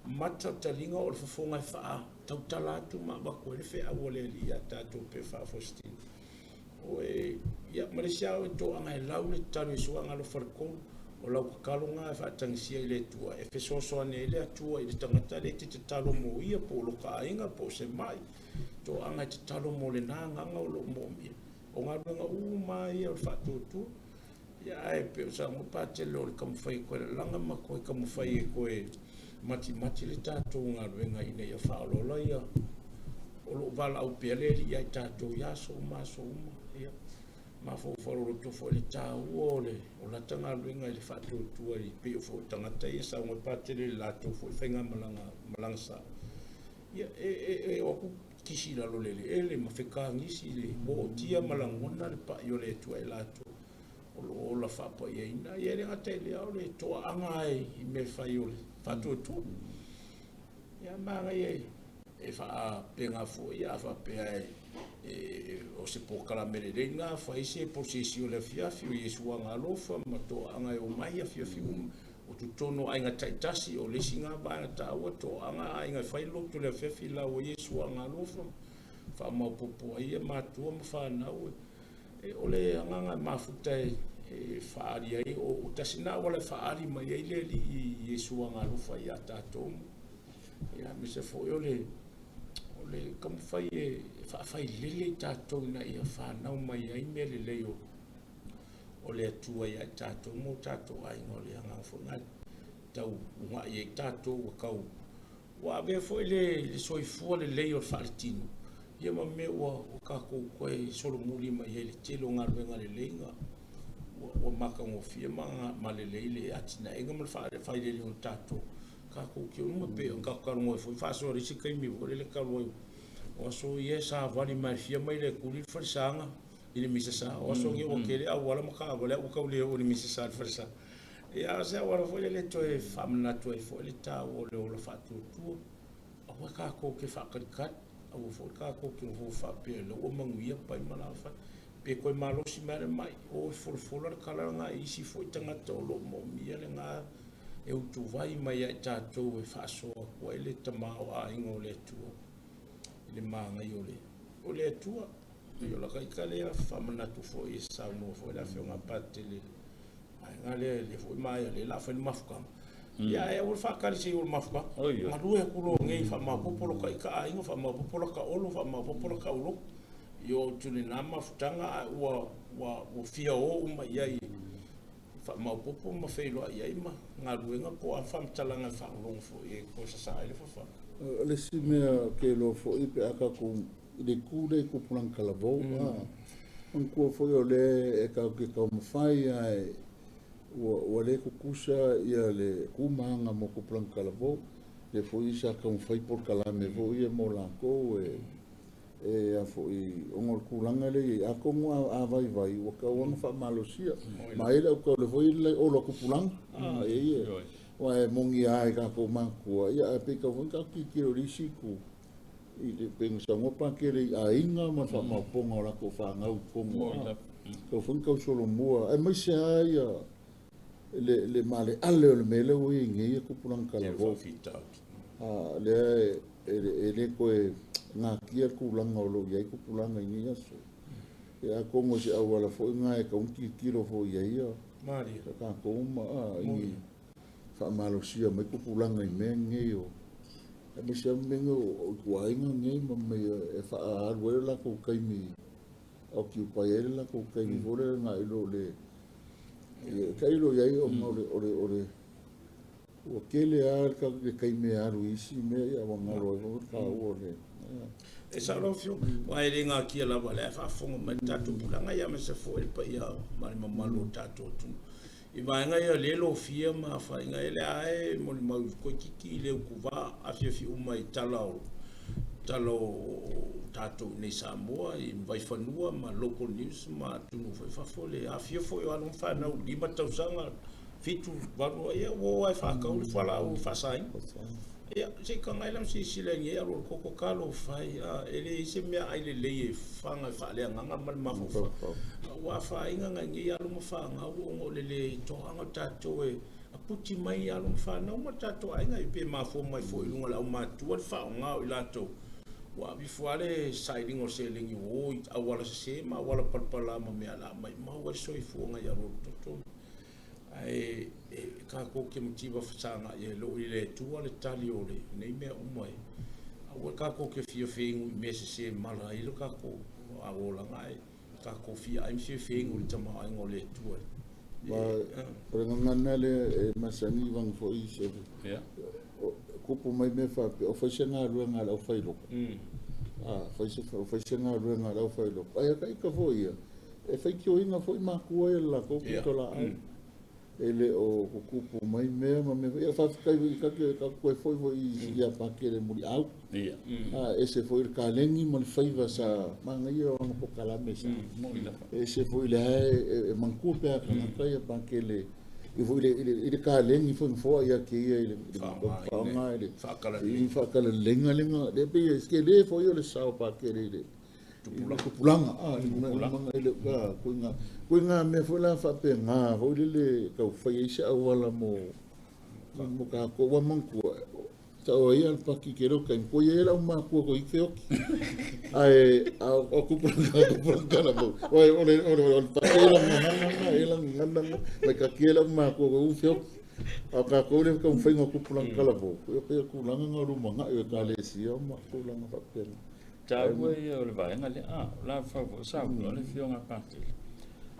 mata taliga o le fofoga e faatautala atu ma avatu ai le feau a le Alii ia tatou pe faafositini. O e, ia, ma le isi lava o e toaga e lau le tatalo i Iesu agalofa le 3, o lau tatalo lena e faatagisia i le Atua, e fesoasoani ai le Atua i le tagata lea e te tatalo mo ia, po o loka aiga, po o se mai, toaga e tatalo mo lena agaga o lo o moomia. O galuega uma ia o le faatuatua, ia ae pei o saunoa Patele o le taumafai e toe lalaga ma toe taumafai e toe matimati le tatou galuega ina ia faaoloolo ia o lo o valaau pea le Alii ia i tatou i aso uma aso uma. Ia, mafaufau loloto foi le taua o le o lata galuega i le faatuatua i pei o foi tagata ia saunoa Patele i le latou foi faigamalaga malaga sa. Ia, e o atu kisi i lalo le eleele ma fekagisi le mootia ma lagona le pai o le Atua e latou o lo o ola faapaiaina. Ia e le gata i lea o le toaaga ai i mea fai o le faatuatua. Ia magaia e faapena foi a faapea e o se polokalame lelei lena fai se posesi o le afiafi o Iesu agalofa ma toaaga e omai afiafi uma o totonu o aiga taitasi o le isi lena vaega taua toaaga aiga e fai lotu le afiafi lau o Iesu agalofa faamaopoopo ai ia matua ma fanau e o le agaga e mafuta e faaali ai o tasi na auala e faaali mai ai le Alii Iesu agalofa ia tatou ia aemaise foi o le taumafai e faafailele i tatou ina ia fanau mai ai mea lelei o le Atua ia i tatou ma o tatou aiga o le agaga foi lena tau ugai ai tatou ua tau ua avea foi le soifua lelei o le faaletino ia ma mea ua tatou toe solomuli mai ai le tele o galuega lelei na ua matagofie ma lelei le atinaeina ma le failele o tatou te uma pe o tatou talanoa ai foi faasoa i le isi taimi foi lele talu ai o aso ia e savali mai fia mai le tuli le falesaga i le Misasa o aso ia ua tele auala ma taavale ua tau le oo i le Misasa i le falesa. Ia o se auala foi lele toe faamanatu ai foi le taua o le ola faatuatua aua tatou te faatalitali aua foi tatou te nofo faapea lea ua manuia pai ma lafai pe toe malosi mai le mai o e folafola le tala lena i isi foi tagata o lo o moomia lena e utuvai mai ia i tatou e faasoa atu ai le tamaoaiga o le Atua i le magaia o le Atua. Pei o laka ita lea faamanatu foi e saunoa foi le afioga a Patele i le vaega lea, lea foi maea lea la fai le mafutaga. Ia ae aua le faatali se i o le mafutaga. Galue atu loa nei, faamaopoopo lota ita aiga, faamaopoopo lata olo, faamaopoopo lata ulotu. I oo atu i lena mafutaga ae ua ua ua fia o uma i ai faamaopoopo ma feiloai ai ma galuega po o a faamatalaga e faalogologo foi e toe sasaa ai le fafaga. O le isi mea ou te iloa foi pe a tatou i le itu lea i tupulaga talavou, a manatua foi o lea e tatou te taumafai lava e ua le tutusa ia le tu ma aga mo tupulaga talavou, lea foi sa taumafai polokalame foi ia mo latou e e a foi ona o le tulaga lea i ai, atonu a vaivai ua tatau lava ona faamalosia. Ma e i ai le autaule foi lea olo a tupulaga, a e i ai, aua e moni lava i tatou matua, ia ae pei e tatau foi ona tatou tilotilo i le isi itu, i le pei ona saunoa Pakele i aiga ma le faamaopoopoga o latou fanau i totonu, a tatau foi ona tau solomua, aemaise lava ia le maaleale o le mea lea ua i ai nei ia tupulaga talavou. A lea e le toe natia le tulaga o lo o i ai tupulaga i nei aso. Ia atonu o se auala foi lena e tatau ona tilotilo foi i ai ia tatou ma i faamalosia mai tupulaga i mea nei o aemaise lava mea nei o ituaiga nei ma mea e faaalu ai le latou taimi occupy ai le latou taimi foi lea nai lo le tailo i ai ona o le o le o le ua tele lava le taimi e alu i isi mea ia ua galo ai foi le taua o le E sao lau Afioga, aua e le gatia lava o lea e faafofoga mai le tatou tulaga ia aemaise foi le paia ma le mamalu o le tatou atunuu. I vaega ia o lea e lofia ma afaina ai, lea lava e molimau toeitiiti i le utuva afiafi uma i tala o tala o tatou i inei i Samoa i Vaifanua ma local news ma atunuu foi i fafo le aafia foi o alo ma fanau 5 tausaga 7, 8 ia ua o lava e faatau le fualaau faasaina. Ia se i tagai la ma silasila i nei alo o le koko talofa e, a e leai se meaai lelei e faga e faaleagaga ma le mafaufau. Ua afaina nai nei alo ma fanau ona o le le toaga o tatou e aputi mai alo ma fanau ma tatou aiga pe mafua mai foi i luga o le aumatua le faaaoga o i latou ua ave ifo lava le sailiga o seleni ua o i auala sese ma auala palapala ma mea la maumau ai le soifua nai alo o le toto. Ae e tatou te mativa fesagai ai loa i le Atua le tali o lenei mea uma e aua tatou te fia feinu i mea sese mala ai lo tatou olaga ae tatou fia ai ma fia feinu i le tamaoaiga o le Atua. Ma o le gagana lea e masani vanu foi se kupu mai mea faapea o fai se galuega a le aufailoto. A fai se fai se galuega a le aufailoto. Ae a ita foi ia E faitioina foi matua ia i le latou pitolaau. E le o tutupu mai mea ma mea foi. Ia faafetai foi ta te toe foi foi ia Pakele Muliau. A ese foi le kaleni ma le faiva sa manaia o ana polokalame sa. E ese foi lea e manatua pea tagata ia Pakele i foi i le kaleni foi na foai ia te ia i le faaaoga i le faakalalega lea lea pei e tele foi o le sao o Pakele i le tupulaga, a, koiga mea foi la faapena foi lele tau fai ai se auala mo mo tatou. Ua manatua tau ai le paki ke lo kai ko ia lau makua ko ife oki ae a o tupulaga tupulaga la mo o o le o le o le paki la ngana na e la ngana na mai ka ki lau makua ko ife oki a ka ko le ka fai ngo tupulaga kala mo ko ko tulaga nga luma nga e ka le sia ma tulaga faapena. Taua ia o le vaega lea, a, o la fau foi saunoa le Afioga a Patele.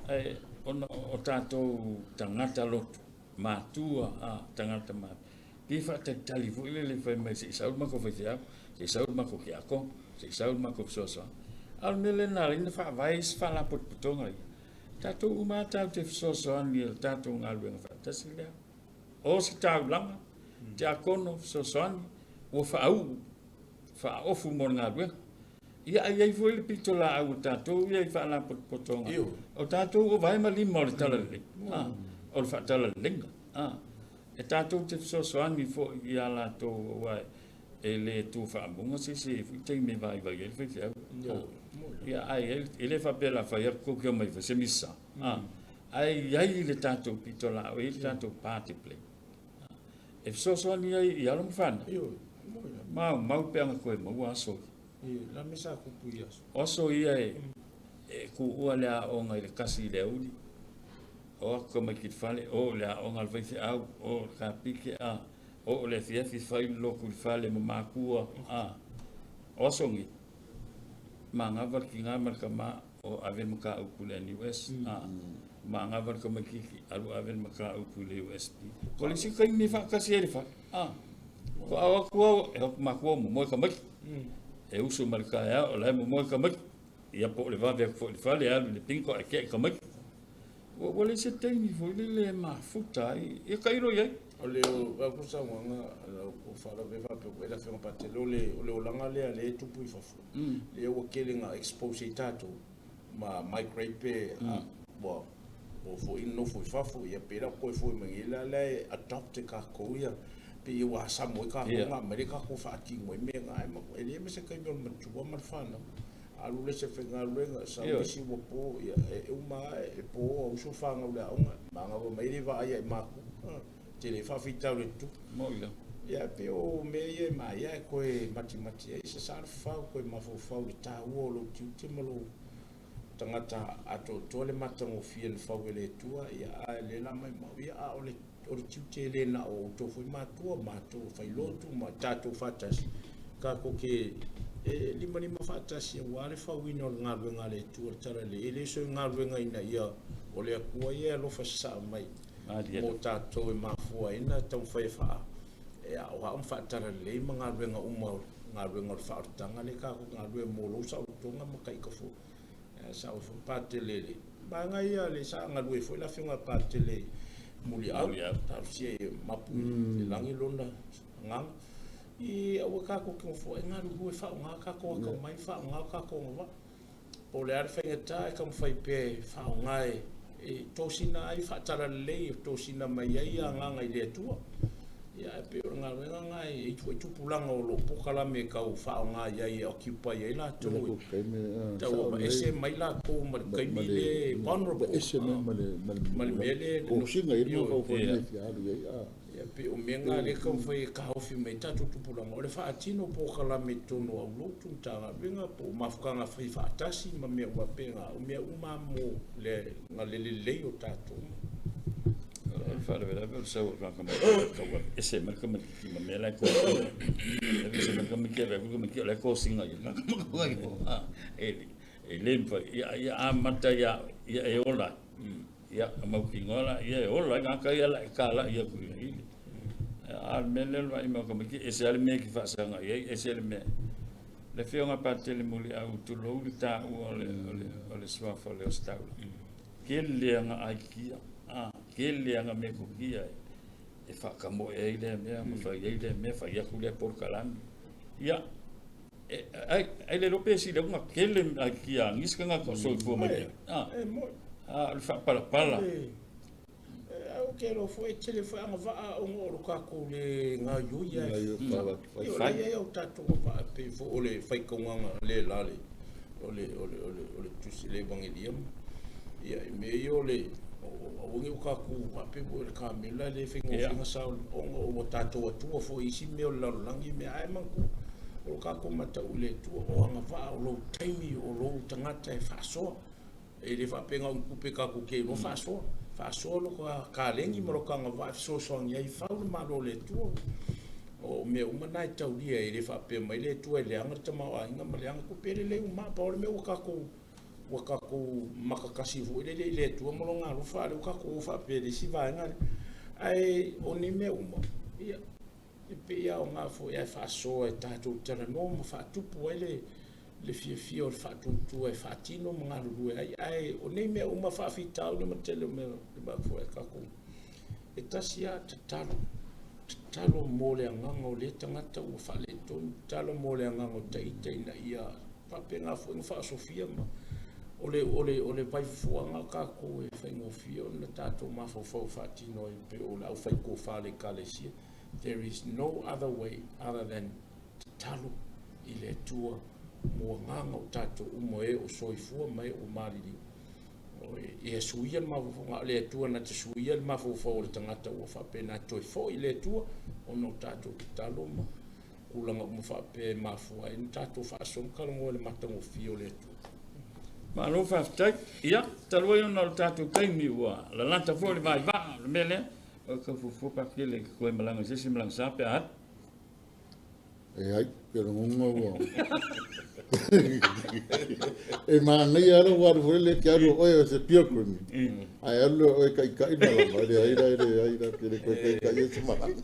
Ae ona o tatou tagata lotu, matua, a, tagata matua, pei faatalitali foi lele fai mai se i sau le matou faifeau, se i sau le matou tiakono, se i sau le matou fesoasoani. A o le mea lea na ala ai ona faavae isi faalapotopotoga ia. Tatou uma lava tatou te fesoasoani i le tatou galuega faatasi lea. Ositaulaga, tiakono, fesoasoani, ua faauu faaofu mo le galuega. Ia ae i ai foi le pitolaau a tatou ia i faalapotopotoga. O tatou o vae ma lima o le talalelei, o le faatalaleleiga. E tatou te fesoasoani foi ia latou aua e le tu faamuga se isi e i ai foi taimi e vaivai ai le faifeau. Ia ae e le faapea o le a fai atu tou te omai e fai se misa. Ae i ai le tatou pitolaau, e i ai le tatou part e play. E fesoasoani ai i alo ma fanau. Maumau pe ana toe maua aso ia. O aso ia e E kuua le aoga i le 1 i le aoauli, o atu tamaiti i le fale, o i le aoga a le faifeau, o i le kapike, a, o i le afiafi fai le lotu i le fale ma matua, a. O aso nei, manava le tina ma le tama, o ave le mataupu i le NUS, a, manava le tamaitiiti, alu ave le mataupu i le USP. O le isi taimi e faatasi ai i le fale, a, faatoa o atu au, e o atu matua momoe tamaiti, e usu mai le taeao o la e momoe tamaiti. Ia po o le vave atu foi i le fale alu i le bingo ae tea i tamaiti. Ua leai se taimi foi lele e mafuta ai. Ia tailo i ai. O le au foi saunoaga lau ko faalavelave faapea foi le Afioga Patele o le o le olaga lea lea e tupu i fafo lea ua tele na expose ai tatou ma migrate pe ua ua foi nofo i fafo ia pei la ua toe foi mai nei la la e adopt e tatou ia pei ua asamo ai tatou na aumai lea tatou faatino ai mea na e leai ma se taimi o le matua ma le fanau. Alu le isi e faigaluega, sau le isi ua po, ia, e uma lava, e po a uso fanau i le aoga, manava mai le vaai ai matua, tele ai faafitauli e tutupu. Moni lava. Ia, e pei o mea ia e maea e toe matimati ai, sasa le fafau, toe mafaufau i le taua o lou tiute ma lou tagata atoatoa le matagofie na fau e le Atua, ia, a o lea la maumau, ia, a o le O le tiute e le na o outou foi matua, matou failotu ma tatou faatasi, tatou te e limalima faatasi aua le fauina o le galuega a le Atua, le Talalelei. E le o se galuega ina ia o le Atua ia e alofa sasaa mai mo tatou e mafua ai ona taumafai e faa e aoao ma faatalalelei ma galuega uma o galuega o le faaolataga lea tatou te galulue mo lou saolotoga ma taita foi. Sa foi Patele le vaega ia le sa galue foi le afioga ia Patele Muliau, talosia ia mapu i le lagi lona agaga. I aua tatou te nofo ai galulue faaaoga tatou atamai, faaaoga tatou agavaa. Po o le a le faigata e taumafai pea e faaaoga e tosina ai, faatalalelei e tosina mai ai agaga i le Atua. Ia ae pei o le galuega lena e i ai foi tupulaga o lo o polokalame e tau faaaoga i ai e occupy ai latou e tau aveese mai latou ma le taimi lea e vulnerable ma le mea lea e pei o mea na lea e taumafai e taofi mai ai tatou tupulaga o le faatino polokalame i totonu o aulotu, Matagaluega po o mafutaga fai faatasi ma mea uma faapena, o mea uma mo le lelei o tatou. O le faalavelave o le sau o le tagata mai tau ese mai le tamaitiiti ma mea la e kosina. Ese mai le tamaitiiti ave atu le tamaitiiti o la e kosina i le tagata. E le mafai, ia amata ia e ola ai. Ia mautinoa la ia e ola ai tagata ia la e talai atu i ai. A o le mea lea o le vaai mai o tamaiti, ese lava le mea e te faasaga i ai, ese le mea. Le Afioga Patele Muliau, tulou le taua o le suafa o le Ositaula. Tele ana aikia, a, tele ana metotia e faatamoe ai lea mea ma fai ai lea mea, fai atu lea polokalame. Ia, ai le iloa pe sili atu ona tele aikia a nisi tagata o soifua mai pea. A, a o le faapalapala. Ou te iloa foi e tele foi agavaa ona o lo tatou le gaoioi ai. O la e i ai o tatou agavaa e pei foi o le faitaugaga le la le o le o le o le o le tusi le Evagelia ma ia i mea ia o le aua ne i o tatou faapea foi o le kamela e le faigofie ona sao ona ua tatou atua foi i isi mea o le lalolagi mea ae manatua o lo tatou matau i le Atua o agavaa o lou taimi o lou tagata e faasoa. E le faapea na o ni tupe tatou te iloa faasoa. Faasoa lota kaleni ma lota agavaa e fesoasoani ai, fau le Malo o le Atua. O mea uma na e taulia, e le faapea mai le Atua e leaga le tamaoaiga ma leaga tupe, e lelei uma. Pau o le mea ua tatou ua tatou makatasi foi lele i le Atua ma lona alofa, a o lea ua tatou o faapea i le isi vaega lea. Ae o ni mea uma, ia, e pei e aoga foi ae faasoa e tatou talanoa ma faatupu ai le le fiafia o le faatuatua e faatino ma galulue ai. Ae o nei mea uma, faafitauli ma tele o mea e mafua ai tatou, e tasi lava, tatalo, tatalo mo le agaga o lea tagata ua faaletonu, tatalo mo le agaga o taita ina ia faapena foi ona faaosofia ma o le, o le, o le vaifofoaga o tatou e faigofie ona tatou mafaufau e faatino ai pei o le aufaitofa a le Ekalesia. There is no other way other than tatalo i le Atua mo agaga o tatou uma e o soifua ma e ua maliliu. Ia suia le mafaufauga, o le Atua na te suia le mafaufau o le tagata ua faapena toe foi i le Atua ona o tatou tatalo ma tulaga uma faapea e mafua ai ona tatou faasoa ma talanoa i le matagofie o le Atua. Malo faafetai. Ia, talu ai ona o le tatou taimi ua lalata foi le vaivaa o le mea lea, o le tau fuafua Pakele e toe malaga i se isi malaga sa pe a alu. Leai, pe lagona ua... E manaia lava lou alu foi lele e te alu o oe o se pilgrim, ae alu loa o oe e taitai malama, leai la, leai la, e le toe taitai ai se malaga.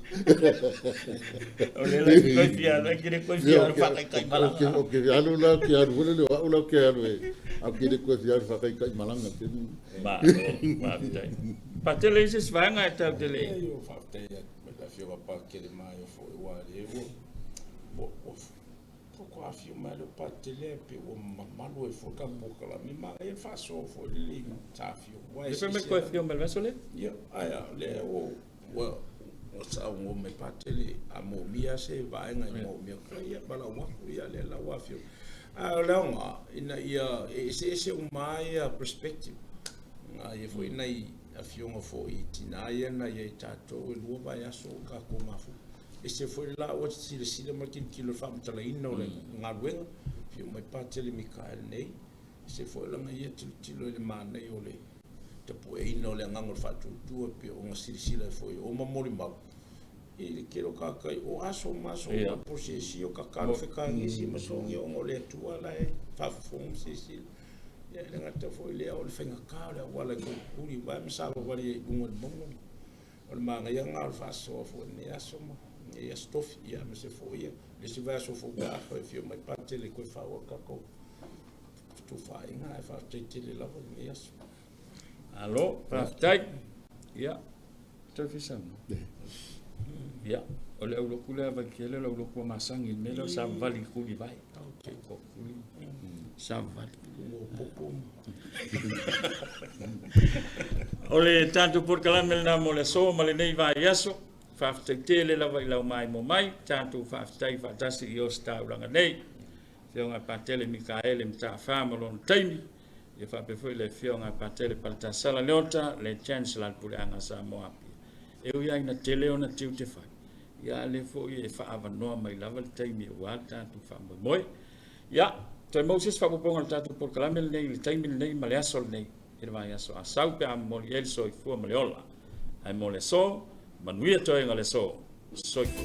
O lea la e te toe fia alu, e te le toe fia alu faataitai malaga. Ou te alu la, ou te alu foi lele o au la ou te alu e, ae ou te le toe fia alu faataitai malaga. Malo, faafetai. Patele i se isi vaega e tau te le... Leai, o faafetai atu. Ma le Afioga Pakele Maia foi aua o lea ua ua faatoa afio mai lea o Patele ae pei ua mamalu ai foi le tatou polokalame. Manaia le faasoa foi lelei sa afio aua e Fai mai toe afio mai le vaiaso lea. Ia, ae o lea ua ua ua saunoa mai Patele a moomia se vaega e moomia ia valaau atu ia lea la ua afio. Ae o le aoga ina ia e eseese uma lava perspective. Na ia foi nai Afioga foi i tina ia na i ai tatou e lua vaiaso o tatou mafuta. Ese foi le la ua silasila ma tilotilo i le faamatalaina o le galuega, afio mai Patele Mikael nei, ese foi lana ia tilotilo i le manaia o le tapueina o le agaga o le faatuatua e pei ona silasila ai foi o ma molimau i le tele o tagata i o aso ma aso ma posiesi o tatalo fekagisi ma sogia ona o le Atua la e faafofoga ma silasila. Ia e le gata foi i lea o le faigata o le auala e tulituli vae ma savavali ai i luga o le mauga. O le manaia lena o le faasoa foi i lenei aso ma lenei aso tofi, ia aemaise foi ia le isi vaiaso fou pe a toe afio mai Patele e toe faaauau le tatou fetufaaiga, ae faafetai tele lava i lenei aso. Malo, faafetai. Ia, toe fia saunoa. Ia, o le aulotu lea a Vaitele, o le aulotu ua masani i le mea lea o savavali i tulivae. Savavali. O le tatou polokalame lena mo le aso ma lenei vaiaso. Faafetai tele lava i lau maimoa mai, tatou faafetai faatasi i Ositaulaga nei. Afioga Patele Mikaele Mataafa ma lona taimi, ia faapea foi le Afioga Patele Paletasala Leota, le Chancellor a le Puleaga a Samoa Apia. E ui lava ina tele ona tiute fai, ia a lea foi e faaavanoa mai lava le taimi aua le tatou faamoemoe. Ia, toe maua se isi faaopoopoga o le tatou polokalame lenei i le taimi lenei ma le aso lenei i le vaiaso a sau pe a momoli ai le soifua ma le ola. Ae mo le aso, manuia toega o le aso. Soifua.